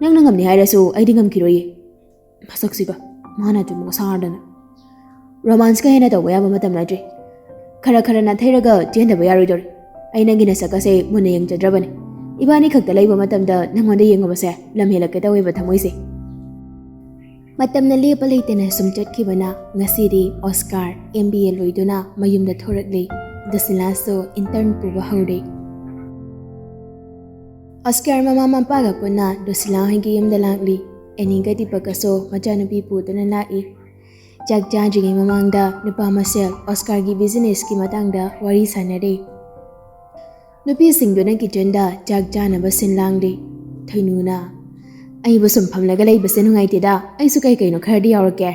ꯅꯪꯅ ꯉꯝꯅꯤ ꯍꯥꯏꯔꯁꯨ ꯑꯩꯗꯤ ꯉꯝꯈꯤꯔꯣꯏꯌꯦ꯫ ꯃꯁꯛꯁꯤꯒ, ꯃꯥꯅ ꯑꯆꯨꯝꯕꯒ ꯁꯥꯔꯗꯅ꯫ ꯔꯣꯃꯥꯟꯁꯀ ꯍꯦꯟꯅ ꯇꯧꯕ ꯌꯥꯕ ꯃꯇꯝ ꯅꯠꯇ꯭ꯔꯦ꯫ ꯈꯔ ꯈꯔ ꯅꯥꯊꯩꯔꯒ ꯆꯦꯟꯗꯕ ꯌꯥꯔꯣꯏꯗꯧꯔꯦ꯫ ꯑꯩ ꯅꯪꯒꯤ ꯅꯁꯛ ꯑꯁꯦ ꯃꯨꯟꯅ ꯌꯦꯡꯖꯗ꯭ꯔꯕꯅꯦ꯫ ꯏꯕꯥꯅꯤ ꯈꯛꯇ ꯂꯩꯕ ꯃꯇꯝꯗ ꯅꯪꯉꯣꯟꯗ ꯌꯦꯡꯉꯨꯕꯁꯦ ꯂꯝ ꯍꯦꯜꯂꯛꯀꯦ ꯇꯧꯋꯦꯕ ꯊꯃꯣꯏꯁꯦ꯫ ꯃꯇꯝꯅ ꯂꯦꯞꯄ ꯂꯩꯇꯅ ꯁꯨꯝ ꯆꯠꯈꯤꯕꯅ ꯉꯁꯤꯗꯤ ꯑꯣꯁꯀꯥꯔ ꯑꯦꯝ ꯕꯤ ꯑꯦ ꯂꯣꯏꯗꯨꯅ ꯃꯌꯨꯝꯗ ꯊꯣꯔꯛꯂꯤ꯫ ꯗꯨꯁꯤꯂꯥꯁꯨ ꯏꯟꯇꯔꯟ ꯄꯨꯕ ꯍꯧꯔꯦ꯫ ꯑꯣꯁꯀꯥꯔ ꯃꯃꯥ ꯃꯄꯥꯒ ꯄꯨꯟꯅ ꯗꯨꯁꯤꯂꯥ ꯍꯣꯏꯒꯤ ꯌꯨꯝꯗ ꯂꯥꯛꯂꯤ꯫ ꯑꯦꯅꯤꯒ ꯗꯤꯄꯛꯀꯁꯨ ꯃꯆꯥꯅꯨꯄꯤ ꯄꯨꯗꯨꯅ ꯂꯥꯛꯏ꯫ ꯆꯥꯛ ꯆꯥꯗ꯭ꯔꯤꯉꯩ ꯃꯃꯥꯡꯗ ꯅꯨꯄꯥ ꯃꯁꯦꯜ ꯑꯣꯁꯀꯥꯔꯒꯤ ꯕꯤꯖꯤꯅꯦꯁꯀꯤ ꯃꯇꯥꯡꯗ ꯋꯥꯔꯤ ꯁꯥꯟꯅꯔꯤ꯫ ꯅꯨꯄꯤꯁꯤꯡꯗꯨꯅ ꯀꯤꯆꯟꯗ ꯆꯥꯛ ꯆꯥꯅꯕ ꯁꯤꯟ ꯂꯥꯡꯂꯤ꯫ ꯊꯣꯏꯅꯨꯅ, "ꯑꯩꯕꯨ ꯁꯨꯝ ꯐꯝꯂꯒ ꯂꯩꯕꯁꯦ ꯅꯨꯡꯉꯥꯏꯇꯦꯗ, ꯑꯩꯁꯨ ꯀꯩ ꯀꯩꯅꯣ ꯈꯔꯗꯤ ꯌꯥꯎꯔꯛꯀꯦ꯫"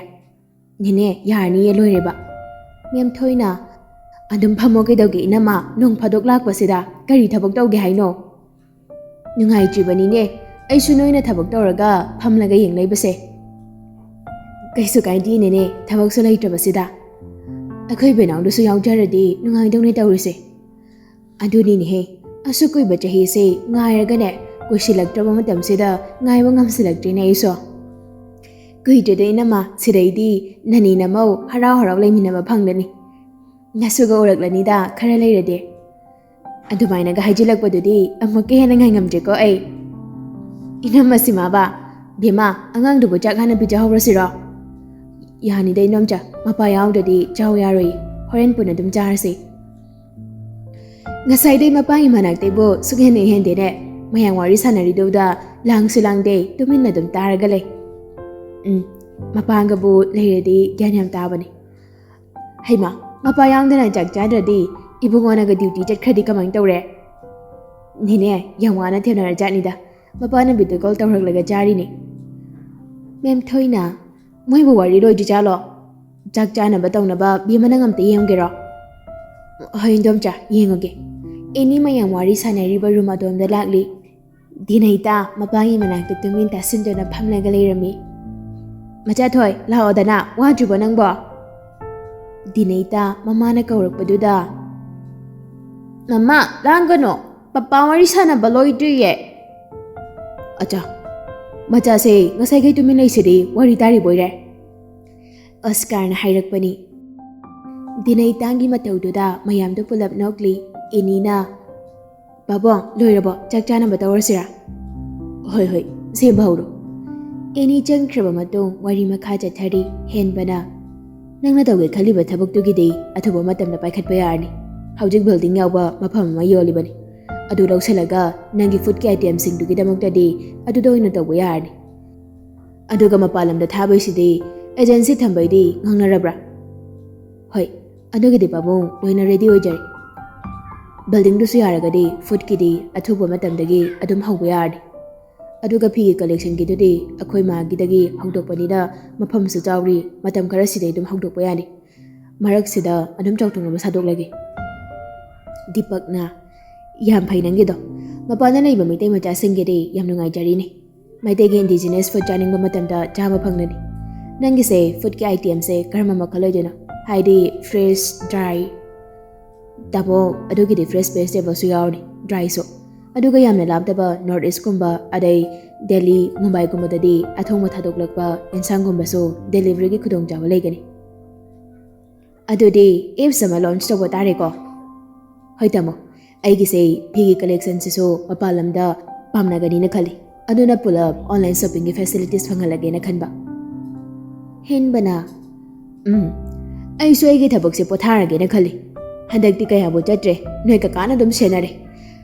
"ꯅꯦꯅꯦ, ꯌꯥꯔꯅꯤꯌꯦ, ꯂꯣꯏꯔꯦꯕ꯫" ꯃꯦꯝ ꯊꯣꯏꯅ, "ꯑꯗꯨꯝ ꯐꯝꯃꯣ ꯀꯩꯗꯧꯒꯦ ꯏꯅꯝꯃ, ꯅꯣꯡ ꯐꯥꯗꯣꯛ ꯂꯥꯛꯄꯁꯤꯗ ꯀꯔꯤ ꯊꯕꯛ ꯇꯧꯒꯦ ꯍꯥꯏꯅꯣ?" "ꯅꯨꯡꯉꯥꯏꯇ꯭ꯔꯤꯕꯅꯤꯅꯦ, ꯑꯩꯁꯨ ꯅꯣꯏꯅ ꯊꯕꯛ ꯇꯧꯔꯒ ꯐꯝꯂꯒ ꯌꯦꯡ ꯂꯩꯕꯁꯦ꯫ ꯀꯩꯁꯨ ꯀꯥꯏꯗꯦ ꯅꯦꯅꯦ, ꯊꯕꯛꯁꯨ ꯂꯩꯇ꯭ꯔꯕꯁꯤꯗ꯫ ꯑꯩꯈꯣꯏ ꯕꯦꯅꯥꯎꯗꯨꯁꯨ ꯌꯥꯎꯖꯔꯗꯤ ꯅꯨꯡꯉꯥꯏꯗꯧꯅꯦ ꯇꯧꯔꯤꯁꯦ꯫ ꯑꯗꯨꯅꯤꯅꯦꯍꯦ, ꯑꯁꯨꯛ ꯀꯨꯏꯕ ꯆꯍꯤꯁꯦ ꯉꯥꯏꯔꯒꯅꯦ, ꯀꯨꯏꯁꯤꯜꯂꯛꯇ꯭ꯔꯕ ꯃꯇꯝꯁꯤꯗ ꯉꯥꯏꯕ ꯉꯝꯁꯤꯜꯂꯛꯇ꯭ꯔꯦꯅꯦ ꯑꯩꯁꯨ꯫ ꯀꯨꯏꯗ꯭ꯔꯦꯗ ꯏꯅꯝꯃ, ꯁꯤꯗꯩꯗꯤ ꯅꯅꯦ ꯅꯃꯧ ꯍꯔꯥꯎ ꯍꯔꯥꯎ ꯂꯩꯃꯤꯟꯅꯕ ꯐꯪꯂꯅꯤ꯫ ꯅꯁꯨꯒ ꯎꯔꯛꯂꯅꯤꯗ ꯈꯔ ꯂꯩꯔꯗꯤ꯫" ꯑꯗꯨꯃꯥꯏꯅꯒ ꯍꯥꯏꯖꯤꯜꯂꯛꯄꯗꯨꯗꯤ ꯑꯃꯨꯛꯀ ꯍꯦꯟꯅ ꯉꯥꯏꯉꯝꯗ꯭ꯔꯦꯀꯣ ꯑꯩ꯫ "ꯏꯅꯝꯃ ꯁꯤꯃꯥꯕ, ꯕꯦꯝꯃ, ꯑꯉꯥꯡꯗꯨꯕꯨ ꯆꯥꯛ ꯍꯥꯟꯅ ꯄꯤꯖꯍꯧꯔꯁꯤꯔꯣ?" "ꯌꯥꯅꯤꯗ ꯏꯅꯣꯝꯆꯥ, ꯃꯄꯥ ꯌꯥꯎꯗ꯭ꯔꯗꯤ ꯆꯥꯎ ꯌꯥꯔꯣꯏ, ꯍꯣꯔꯦꯟ ꯄꯨꯟꯅ ꯑꯗꯨꯝ ꯆꯥꯔꯁꯤ꯫" ꯉꯁꯥꯏꯗꯩ ꯃꯄꯥꯒꯤ ꯃꯅꯥꯛꯇꯩꯕꯨ ꯁꯨꯛꯍꯦꯟ ꯍꯦꯛ ꯍꯦꯟꯗꯦꯅꯦ꯫ ꯃꯌꯥꯝ ꯋꯥꯔꯤ ꯁꯥꯟꯅꯔꯤꯗꯨꯗ ꯂꯥꯡꯁꯨ ꯂꯥꯡꯗꯦ, ꯇꯨꯃꯤꯟꯅ ꯑꯗꯨꯝ ꯇꯥꯔꯒ ꯂꯩ꯫ ꯎꯝ, ꯃꯄꯥꯒꯕꯨ ꯂꯩꯔꯗꯤ ꯒ꯭ꯌꯥꯟ ꯌꯥꯝ ꯇꯥꯕꯅꯦ꯫ ꯍꯩꯃꯥ, ꯃꯄꯥ ꯌꯥꯎꯗꯅ ꯆꯥꯛ ꯆꯥꯗ꯭ꯔꯗꯤ ꯏꯕꯨꯡꯉꯣꯅꯒ ꯗ꯭ꯌꯨꯇꯤ ꯆꯠꯈ꯭ꯔꯗꯤ ꯀꯃꯥꯏ ꯇꯧꯔꯦ? ꯅꯦꯅꯦ, ꯌꯥꯝ ꯋꯥꯅ ꯊꯦꯝꯅꯔꯖꯥꯠꯅꯤꯗ꯫ ꯃꯄꯥꯅ ꯚꯤꯗꯤꯑꯣ ꯀꯣꯜ ꯇꯧꯔꯛꯂꯒ ꯆꯥꯔꯤꯅꯦ꯫ ꯃꯦꯝ ꯊꯣꯏꯅ, "ꯃꯣꯏꯕꯨ ꯋꯥꯔꯤ ꯂꯣꯏꯗ꯭ꯔꯤꯖꯥꯠꯂꯣ? ꯆꯥꯛ ꯆꯥꯅꯕ ꯇꯧꯅꯕ ꯕꯦꯝꯃ ꯅꯪ ꯑꯝꯇ ꯌꯦꯡꯒꯦꯔꯣ?" "ꯍꯣꯏ ꯏꯟꯗꯣꯝꯆꯥ, ꯌꯦꯡꯉꯨꯒꯦ꯫" ꯑꯦꯅꯤ ꯃꯌꯥꯝ ꯋꯥꯔꯤ ꯁꯥꯟꯅꯔꯤꯕ ꯔꯨꯝ ꯑꯗꯣꯝꯗ ꯂꯥꯛꯂꯤ꯫ ꯗꯤꯅꯩꯇꯥ ꯃꯄꯥꯒꯤ ꯃꯅꯥꯛꯇ ꯇꯨꯃꯤꯟ ꯇꯥꯁꯤꯟꯗꯨꯅ ꯐꯝꯂꯒ ꯂꯩꯔꯝꯃꯤ꯫ "ꯃꯆꯥꯊꯣꯏ, ꯂꯥꯛꯑꯣꯗꯅ, ꯋꯥꯗ꯭ꯔꯤꯕꯣ ꯅꯪꯕꯣ?" ꯗꯤꯅꯩꯇꯥ ꯃꯃꯥꯅ ꯀꯧꯔꯛꯄꯗꯨꯗ, "ꯃꯃꯥ, ꯂꯥꯡꯒꯅꯣ, ꯄꯄꯥ ꯋꯥꯔꯤ ꯁꯥꯟꯅꯕ ꯂꯣꯏꯗ꯭ꯔꯤꯌꯦ꯫" "ꯑꯆꯥ, ꯃꯆꯥꯁꯦ ꯉꯁꯥꯏꯈꯩ ꯇꯨꯃꯤꯟ ꯂꯩꯁꯤꯗꯤ, ꯋꯥꯔꯤ ꯇꯥꯔꯤꯕꯣꯏꯔꯦ?" ꯑꯣꯁꯀꯥꯔꯅ ꯍꯥꯏꯔꯛꯄꯅꯤ꯫ ꯗꯤꯅꯩꯇꯥꯒꯤ ꯃꯇꯧꯗꯨꯗ ꯃꯌꯥꯝꯗꯨ ꯄꯨꯂꯞ ꯅꯣꯛꯂꯤ꯫ ꯑꯦꯅꯤꯅ, ꯄꯥꯕꯨꯡ, ꯂꯣꯏꯔꯕꯣ? ꯆꯥꯛ ꯆꯥꯅꯕ ꯇꯧꯔꯁꯤꯔꯥ? ꯍꯣꯏ, ꯍꯣꯏ, ꯁꯦꯝꯕ ꯍꯧꯔꯣ꯫ ꯑꯦꯅꯤ ꯆꯪꯈ꯭ꯔꯕ ꯃꯇꯨꯡ ꯋꯥꯔꯤ ꯃꯈꯥ ꯆꯠꯊꯔꯤ꯫ ꯍꯦꯟꯕꯅ, "ꯅꯪꯅ ꯇꯧꯒꯦ ꯈꯜꯂꯤꯕ ꯊꯕꯛꯇꯨꯒꯤꯗꯤ ꯑꯊꯨꯕ ꯃꯇꯝꯗ ꯄꯥꯏꯈꯠꯄ ꯌꯥꯔꯅꯤ꯫ ꯍꯧꯖꯤꯛ ꯕꯤꯜꯗꯤꯡ ꯌꯥꯎꯕ ꯃꯐꯝ ꯑꯃ ꯌꯣꯜꯂꯤꯕꯅꯤ꯫ ꯑꯗꯨ ꯂꯧꯁꯤꯜꯂꯒ ꯅꯪꯒꯤ ꯐꯨꯗꯀꯤ ꯑꯥꯏꯇꯦꯝꯁꯤꯡꯗꯨꯒꯤꯗꯃꯛꯇꯗꯤ ꯑꯗꯨꯗ ꯑꯣꯏꯅ ꯇꯧꯕ ꯌꯥꯔꯅꯤ꯫ ꯑꯗꯨꯒ ꯃꯄꯥꯟ ꯂꯝꯗ ꯊꯥꯕꯩꯁꯤꯗꯤ ꯑꯦꯖꯦꯟꯁꯤ ꯊꯝꯕꯩꯗꯤ ꯉꯥꯡꯅꯔꯕ꯭ꯔꯥ?" "ꯍꯣꯏ, ꯑꯗꯨꯒꯤꯗꯤ ꯄꯥꯕꯨꯡ ꯂꯣꯏꯅ ꯔꯦꯗꯤ ꯑꯣꯏꯖꯔꯦ꯫ ꯕꯤꯜꯗꯤꯡꯗꯨꯁꯨ ꯌꯥꯔꯒꯗꯤ ꯐꯨꯗꯀꯤꯗꯤ ꯑꯊꯨꯕ ꯃꯇꯝꯗꯒꯤ ꯑꯗꯨꯝ ꯍꯧꯕ ꯌꯥꯔꯅꯤ꯫ ꯑꯗꯨꯒ ꯐꯤꯒꯤ ꯀꯂꯦꯛꯁꯟꯒꯤꯗꯨꯗꯤ ꯑꯩꯈꯣꯏ ꯃꯥꯒꯤꯗꯒꯤ ꯍꯧꯗꯣꯛꯄꯅꯤꯅ ꯃꯐꯝꯁꯨ ꯆꯥꯎꯔꯤ, ꯃꯇꯝ ꯈꯔꯁꯤꯗꯩ ꯑꯗꯨꯝ ꯍꯧꯗꯣꯛꯄ ꯌꯥꯅꯤ꯫ ꯃꯔꯛꯁꯤꯗ ꯑꯗꯨꯝ ꯆꯥꯎꯊꯣꯛꯅꯕ ꯁꯥꯗꯣꯛꯂꯒꯦ꯫" ꯗꯤꯄꯛꯅ, "ꯌꯥꯝ ꯐꯩ ꯅꯪꯒꯤꯗꯣ꯫ ꯃꯄꯥꯟꯗ ꯂꯩꯕ ꯃꯩꯇꯩ ꯃꯆꯥꯁꯤꯡꯒꯤꯗꯤ ꯌꯥꯝ ꯅꯨꯡꯉꯥꯏꯖꯔꯤꯅꯤ꯫ ꯃꯩꯇꯩꯒꯤ ꯏꯟꯗꯤꯖꯤꯅꯁ ꯐꯨꯗ ꯆꯥꯅꯤꯡꯕ ꯃꯇꯝꯗ ꯆꯥꯕ ꯐꯪꯂꯅꯤ꯫ ꯅꯪꯒꯤꯁꯦ ꯐꯨꯗꯀꯤ ꯑꯥꯏꯇꯦꯝꯁꯦ ꯀꯔꯝꯕ ꯃꯈꯜ ꯑꯣꯏꯗꯣꯏꯅꯣ? ꯍꯥꯏꯗꯤ ꯐ꯭ꯔꯦꯁ, ꯗ꯭ꯔꯥꯏ?" "ꯇꯥꯃꯣ, ꯑꯗꯨꯒꯤꯗꯤ ꯐ꯭ꯔꯦꯁ ꯚꯦꯖꯤꯇꯦꯕꯜꯁꯨ ꯌꯥꯎꯔꯅꯤ, ꯗ꯭ꯔꯥꯏꯁꯨ꯫ ꯑꯗꯨꯒ ꯌꯥꯝꯅ ꯂꯥꯞꯇꯕ ꯅꯣꯔꯠ ꯏꯁꯀꯨꯝꯕ, ꯑꯗꯩ ꯗꯦꯜꯂꯤ, ꯃꯨꯝꯕꯥꯏꯒꯨꯝꯕꯗꯗꯤ ꯑꯊꯣꯡꯕ ꯊꯥꯗꯣꯛꯂꯛꯄ ꯑꯦꯟꯁꯥꯡꯒꯨꯝꯕꯁꯨ ꯗꯦꯂꯤꯚꯔꯤꯒꯤ ꯈꯨꯗꯣꯡꯆꯥꯕ ꯂꯩꯒꯅꯤ꯫" "ꯑꯗꯨꯗꯤ ꯑꯦꯞꯁ ꯑꯃ ꯂꯣꯟꯆ ꯇꯧꯕ ꯇꯥꯔꯦꯀꯣ꯫" "ꯍꯣꯏ ꯇꯥꯃꯣ, ꯑꯩꯒꯤꯁꯦ ꯐꯤꯒꯤ ꯀꯂꯦꯛꯁꯟꯁꯤꯁꯨ ꯃꯄꯥꯟ ꯂꯝꯗ ꯄꯥꯝꯅꯒꯅꯤꯅ ꯈꯜꯂꯤ꯫ ꯑꯗꯨꯅ ꯄꯨꯂꯞ ꯑꯣꯟꯂꯥꯏꯟ ꯁꯣꯞꯄꯤꯡꯒꯤ ꯐꯦꯁꯤꯂꯤꯇꯤꯁ ꯐꯪꯍꯜꯂꯒꯦꯅ ꯈꯟꯕ꯫" ꯍꯦꯟꯕꯅ, "ꯎꯝ, ꯑꯩꯁꯨ ꯑꯩꯒꯤ ꯊꯕꯛꯁꯦ ꯄꯣꯊꯥꯔꯒꯦꯅ ꯈꯜꯂꯤ꯫ ꯍꯟꯗꯛꯇꯤ ꯀꯌꯥꯕꯨ ꯆꯠꯇ꯭ꯔꯦ, ꯅꯣꯏ ꯀꯀꯥꯅ ꯑꯗꯨꯝ ꯁꯦꯟꯅꯔꯦ꯫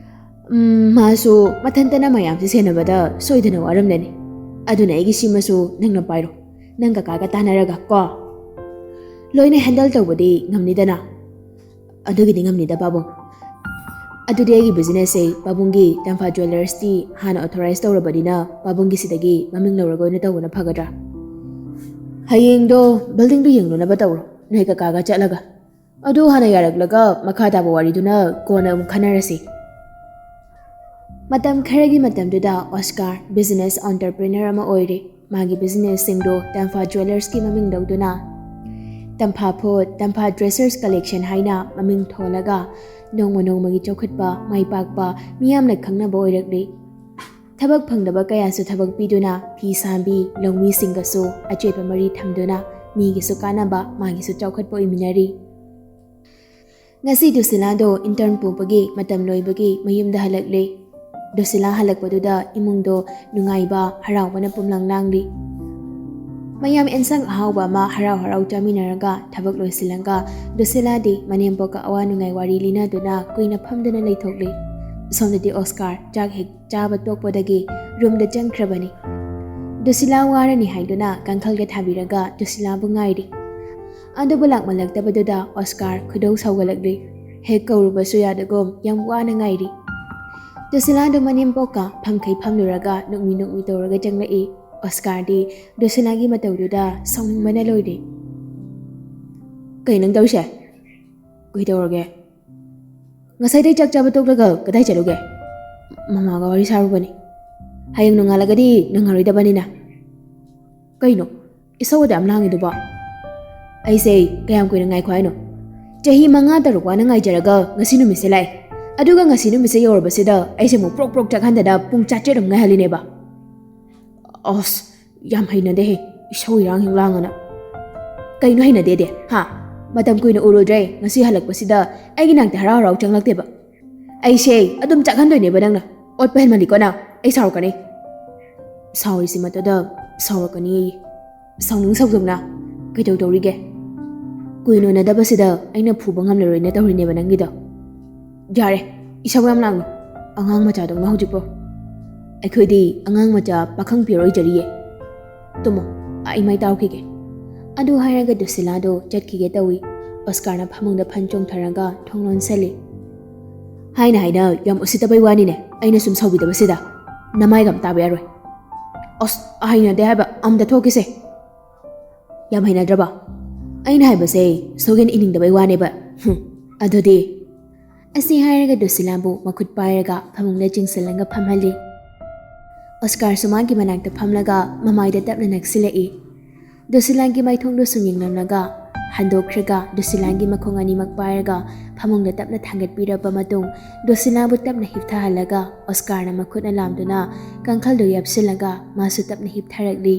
ꯎꯝ, ꯃꯥꯁꯨ ꯃꯊꯟꯇꯅ ꯃꯌꯥꯝꯁꯦ ꯁꯦꯟꯅꯕꯗ ꯁꯣꯏꯗꯅ ꯋꯥꯔꯝꯂꯅꯤ꯫ ꯑꯗꯨꯅ ꯑꯩꯒꯤ ꯁꯤꯃꯁꯨ ꯅꯪꯅ ꯄꯥꯏꯔꯣ, ꯅꯪ ꯀꯀꯥꯒ ꯇꯥꯟꯅꯔꯒ ꯀꯣ꯫ ꯂꯣꯏꯅ ꯍꯦꯟꯗꯜ ꯇꯧꯕꯗꯤ ꯉꯝꯅꯤꯗꯅ?" "ꯑꯗꯨꯒꯤꯗꯤ ꯉꯝꯅꯤꯗ ꯄꯥꯕꯨꯡ꯫ ꯑꯗꯨꯗꯤ ꯑꯩꯒꯤ ꯕꯤꯖꯤꯅꯦꯁꯁꯦ ꯄꯥꯕꯨꯡꯒꯤ ꯇꯝꯐꯥ ꯖꯨꯋꯦꯂꯔꯁꯇꯤ ꯍꯥꯟꯅ ꯑꯣꯊꯣꯔꯥꯏꯁ ꯇꯧꯔꯕꯅꯤꯅ ꯄꯥꯕꯨꯡꯒꯤꯁꯤꯗꯒꯤ ꯃꯃꯤꯡ ꯂꯧꯔꯒ ꯑꯣꯏꯅ ꯇꯧꯕꯅ ꯐꯒꯗ꯭ꯔꯥ?" "ꯍꯌꯦꯡꯗꯣ ꯕꯤꯜꯗꯤꯡꯗꯣ ꯌꯦꯡꯂꯨꯅꯕ ꯇꯧꯔꯣ, ꯅꯣꯏ ꯀꯀꯥꯒ ꯆꯠꯂꯒ꯫ ꯑꯗꯨ ꯍꯥꯟꯅ ꯌꯥꯔꯛꯂꯒ ꯃꯈꯥ ꯇꯥꯕ ꯋꯥꯔꯤꯗꯨꯅ ꯀꯣꯟꯅ ꯑꯃꯨꯛ ꯈꯟꯅꯔꯁꯤ꯫" ꯃꯇꯝ ꯈꯔꯒꯤ ꯃꯇꯝꯗꯨꯗ ꯑꯣꯁꯀꯥꯔ ꯕꯤꯖꯤꯅꯦꯁ ꯑꯣꯟꯇꯔꯄ꯭ꯔꯤꯅꯔ ꯑꯃ ꯑꯣꯏꯔꯦ꯫ ꯃꯥꯒꯤ ꯕꯤꯖꯤꯅꯦꯁꯁꯤꯡꯗꯣ ꯇꯝꯐꯥ ꯖꯨꯋꯦꯂꯔꯁꯀꯤ ꯃꯃꯤꯡ ꯂꯧꯗꯨꯅ ꯇꯝꯐꯥ ꯐꯨꯗ, ꯇꯝꯐꯥ ꯗ꯭ꯔꯦꯁꯔꯁ ꯀꯂꯦꯛꯁꯟ ꯍꯥꯏꯅ ꯃꯃꯤꯡ ꯊꯣꯜꯂꯒ ꯅꯣꯡꯃ ꯅꯣꯡꯃꯒꯤ ꯆꯥꯎꯈꯠꯄ, ꯃꯥꯏ ꯄꯥꯛꯄ, ꯃꯤꯌꯥꯝꯅ ꯈꯪꯅꯕ ꯑꯣꯏꯔꯛꯂꯤ꯫ ꯊꯕꯛ ꯐꯪꯗꯕ ꯀꯌꯥꯁꯨ ꯊꯕꯛ ꯄꯤꯗꯨꯅ ꯐꯤ ꯁꯥꯕꯤ, ꯂꯧꯃꯤꯁꯤꯡꯒꯁꯨ ꯑꯆꯦꯠꯄ ꯃꯔꯤ ꯊꯝꯗꯨꯅ ꯃꯤꯒꯤꯁꯨ ꯀꯥꯟꯅꯕ, ꯃꯥꯒꯤꯁꯨ ꯆꯥꯎꯈꯠꯄ ꯑꯣꯏꯃꯤꯟꯅꯔꯤ꯫ ꯉꯁꯤ ꯗꯨꯁꯤꯂꯥꯗꯣ intern ꯄꯨꯕꯒꯤ ꯃꯇꯝ ꯂꯣꯏꯕꯒꯤ ꯃꯌꯨꯝꯗ ꯍꯜꯂꯛꯂꯦ꯫ ꯗꯨꯁꯤꯂꯥ ꯍꯜꯂꯛꯄꯗꯨꯗ ꯏꯃꯨꯡꯗꯣ ꯅꯨꯡꯉꯥꯏꯕ, ꯍꯔꯥꯎꯕꯅ ꯄꯨꯝꯂꯪ ꯂꯥꯡꯂꯤ꯫ ꯃꯌꯥꯝ ꯑꯦꯟꯁꯥꯡ ꯑꯍꯥꯎꯕ ꯑꯃ ꯍꯔꯥꯎ ꯍꯔꯥꯎ ꯆꯥꯃꯤꯟꯅꯔꯒ ꯊꯕꯛ ꯂꯣꯏꯁꯤꯜꯂꯒ ꯗꯨꯁꯤꯂꯥꯗꯤ ꯃꯅꯦꯝꯄꯣꯛꯀ ꯑꯋꯥ ꯅꯨꯡꯉꯥꯏ ꯋꯥꯔꯤ ꯂꯤꯅꯗꯨꯅ ꯀꯨꯏꯅ ꯐꯝꯗꯨꯅ ꯂꯩꯊꯣꯛꯂꯤ꯫ ꯁꯣꯝꯗꯗꯤ ꯑꯣꯁꯀꯥꯔ ꯆꯥꯛ ꯍꯦꯛ ꯆꯥꯕ ꯇꯣꯛꯄꯗꯒꯤ ꯔꯨꯝꯗ ꯆꯪꯈ꯭ꯔꯕꯅꯤ꯫ ꯗꯨꯁꯤꯂꯥ ꯋꯥꯔꯅꯤ ꯍꯥꯏꯗꯨꯅ ꯀꯥꯡꯈꯜꯒ ꯊꯥꯕꯤꯔꯒ ꯗꯨꯁꯤꯂꯥꯕꯨ ꯉꯥꯏꯔꯤ꯫ ꯑꯗꯨꯕꯨ ꯂꯥꯛꯃꯜꯂꯛꯇꯕꯗꯨꯗ ꯑꯣꯁꯀꯥꯔ ꯈꯣꯏꯗꯧ ꯁꯥꯎꯒꯠꯂꯛꯂꯤ꯫ ꯍꯦꯛ ꯀꯧꯔꯨꯕꯁꯨ ꯌꯥꯗꯒꯨꯝ ꯌꯥꯝ ꯋꯥꯅ ꯉꯥꯏꯔꯤ꯫ ꯗꯨꯁꯤꯂꯥꯗꯨ ꯃꯅꯦꯝꯄꯣꯛꯀ ꯐꯝꯈꯩ ꯐꯝꯂꯨꯔꯒ ꯅꯣꯛꯃꯤ ꯅꯣꯛꯃꯤ ꯇꯧꯔꯒ ꯆꯪꯂꯛꯏ꯫ ꯑꯣꯁꯀꯥꯔꯗꯤ ꯗꯨꯁꯤꯂꯥꯒꯤ ꯃꯇꯧꯗꯨꯗ ꯁꯥꯎꯅꯤꯡꯕꯅ ꯂꯣꯏꯔꯦ꯫ "ꯀꯩ ꯅꯪ ꯇꯧꯔꯤꯁꯦ? ꯀꯩꯗꯧꯔꯒꯦ? ꯉꯁꯥꯏꯗꯩ ꯆꯥꯛ ꯆꯥꯕ ꯇꯣꯛꯂꯒ ꯀꯗꯥꯏ ꯆꯠꯂꯨꯒꯦ?" "ꯃꯃꯥꯒ ꯋꯥꯔꯤ ꯁꯥꯔꯨꯕꯅꯤ꯫ ꯍꯌꯦꯡ ꯅꯣꯡꯉꯥꯜꯂꯒꯗꯤ ꯅꯪꯉꯔꯣꯏꯗꯕꯅꯤꯅ꯫" "ꯀꯩꯅꯣ ꯏꯁꯧ ꯑꯗꯨ ꯌꯥꯝ ꯂꯥꯡꯉꯤꯗꯨꯕꯣ?" "ꯑꯩꯁꯦ ꯀꯌꯥꯝ ꯀꯨꯏꯅ ꯉꯥꯏꯈꯣ ꯍꯥꯏꯅꯣ? ꯆꯍꯤ ꯃꯉꯥ ꯇꯔꯨꯛ ꯋꯥꯅ ꯉꯥꯏꯖꯔꯒ ꯉꯁꯤ ꯅꯨꯃꯤꯠꯁꯦ ꯂꯥꯛꯑꯦ꯫ ꯑꯗꯨꯒ ꯉꯁꯤ ꯅꯨꯃꯤꯠꯁꯦ ꯌꯧꯔꯕꯁꯤꯗ ꯑꯩꯁꯦ ꯑꯃꯨꯛ ꯄ꯭ꯔꯣꯛ ꯄ꯭ꯔꯣꯛ ꯆꯥꯛꯍꯟꯗꯅ ꯄꯨꯡ ꯆꯥꯇ꯭ꯔꯦꯠ ꯑꯃ ꯉꯥꯏꯍꯜꯂꯤꯅꯦꯕ꯫ ꯑꯁ, ꯌꯥꯝ ꯍꯩꯅꯗꯦꯍꯦ, ꯏꯁꯧ ꯏꯔꯥꯡ ꯍꯦꯛ ꯂꯥꯡꯉꯅ꯫" "ꯀꯩꯅꯣ ꯍꯩꯅꯗꯦꯗꯤ? ꯍꯥ? ꯃꯇꯝ ꯀꯨꯏꯅ ꯎꯔꯨꯗ꯭ꯔꯦ, ꯉꯁꯤ ꯍꯜꯂꯛꯄꯁꯤꯗ ꯑꯩꯒꯤ ꯅꯥꯛꯇ ꯍꯔꯥꯎ ꯍꯔꯥꯎ ꯆꯪꯂꯛꯇꯦꯕ꯫ ꯑꯩꯁꯦ ꯑꯗꯨꯝ ꯆꯥꯛꯍꯟꯗꯣꯏꯅꯦꯕ ꯅꯪꯅ꯫ ꯑꯣꯠꯄ ꯍꯦꯟꯃꯜꯂꯤꯀꯣ ꯅꯪ, ꯑꯩ ꯁꯥꯎꯔꯛꯀꯅꯤ꯫" "ꯁꯥꯎꯔꯤꯁꯤ ꯃꯇꯗ ꯁꯥꯎꯔꯛꯀꯅꯤ꯫ ꯁꯥꯎꯅꯤꯡ ꯁꯥꯎꯖꯧꯅ ꯀꯩꯗꯧꯗꯧꯔꯤꯒꯦ? ꯀꯨꯏꯅ ꯎꯅꯗꯕꯁꯤꯗ ꯑꯩꯅ ꯐꯨꯕ ꯉꯝꯂꯔꯣꯏꯅ ꯇꯧꯔꯤꯅꯦꯕ ꯅꯪꯒꯤꯗꯣ꯫ ꯌꯥꯔꯦ, ꯏꯁꯧ ꯌꯥꯝ ꯂꯥꯡꯅꯨ꯫ ꯑꯉꯥꯡ ꯃꯆꯥꯗꯧꯅ ꯍꯧꯖꯤꯛꯄꯣ꯫ ꯑꯩꯈꯣꯏꯗꯤ ꯑꯉꯥꯡ ꯃꯆꯥ ꯄꯥꯈꯪ ꯐꯤꯔꯣꯏꯖꯔꯤꯌꯦ꯫ ꯇꯨꯝꯃꯣ, ꯑꯩ ꯃꯥꯏ ꯇꯥꯔꯨꯈꯤꯒꯦ꯫" ꯑꯗꯨ ꯍꯥꯏꯔꯒ ꯗꯨꯁꯤꯂꯥꯗꯣ ꯆꯠꯈꯤꯒꯦ ꯇꯧꯏ꯫ ꯑꯣꯁꯀꯥꯔꯅ ꯐꯃꯨꯡꯗ ꯐꯟ ꯆꯣꯡꯊꯔꯒ ꯊꯣꯡ ꯂꯣꯟꯁꯜꯂꯤ꯫ "ꯍꯥꯏꯅ ꯍꯥꯏꯅ ꯌꯥꯝ ꯎꯁꯤꯠꯇꯕꯩ ꯋꯥꯅꯤꯅꯦ, ꯑꯩꯅ ꯁꯨꯝ ꯁꯥꯎꯕꯤꯗꯕꯁꯤꯗ꯫ ꯅꯃꯥꯏꯒ ꯑꯝ ꯇꯥꯕ ꯌꯥꯔꯣꯏ꯫" "ꯑꯁ, ꯍꯩꯅꯗꯦ ꯍꯥꯏꯕ, ꯑꯝꯇ ꯊꯣꯛꯈꯤꯁꯦ꯫" "ꯌꯥꯝ ꯍꯩꯅꯗ꯭ꯔꯕ? ꯑꯩꯅ ꯍꯥꯏꯕꯁꯦ ꯁꯣꯏꯒꯦꯅ ꯏꯅꯤꯡꯗꯕꯩ ꯋꯥꯅꯦꯕ꯫ ꯍꯨꯝ, ꯑꯗꯨꯗꯤ꯫" ꯑꯁꯤ ꯍꯥꯏꯔꯒ ꯗꯨꯁꯤꯂꯥꯕꯨ ꯃꯈꯨꯠ ꯄꯥꯏꯔꯒ ꯐꯃꯨꯡꯗ ꯆꯤꯡꯁꯤꯜꯂꯒ ꯐꯝꯍꯜꯂꯤ꯫ ꯑꯣꯁꯀꯥꯔꯁꯨ ꯃꯥꯒꯤ ꯃꯅꯥꯛꯇ ꯐꯝꯂꯒ ꯃꯃꯥꯏꯗ ꯇꯞꯅ ꯅꯛꯁꯤꯜꯂꯛꯏ꯫ ꯗꯨꯁꯤꯂꯥꯒꯤ ꯃꯥꯏꯊꯣꯡꯗꯨ ꯁꯨꯝ ꯌꯦꯡꯂꯝꯂꯒ ꯍꯟꯗꯣꯛꯈ꯭ꯔꯒ ꯗꯨꯁꯤꯂꯥꯒꯤ ꯃꯈꯣꯡ ꯑꯅꯤꯃꯛ ꯄꯥꯏꯔꯒ ꯐꯃꯨꯡꯗ ꯇꯞꯅ ꯊꯥꯡꯒꯠꯄꯤꯔꯕ ꯃꯇꯨꯡ ꯗꯨꯁꯤꯂꯥꯕꯨ ꯇꯞꯅ ꯍꯤꯞꯊꯍꯜꯂꯒ ꯑꯣꯁꯀꯥꯔꯅ ꯃꯈꯨꯠꯅ ꯂꯥꯝꯗꯨꯅ ꯀꯥꯡꯈꯜꯗꯨ ꯌꯥꯞꯁꯤꯜꯂꯒ ꯃꯥꯁꯨ ꯇꯞꯅ ꯍꯤꯞꯊꯔꯛꯂꯤ꯫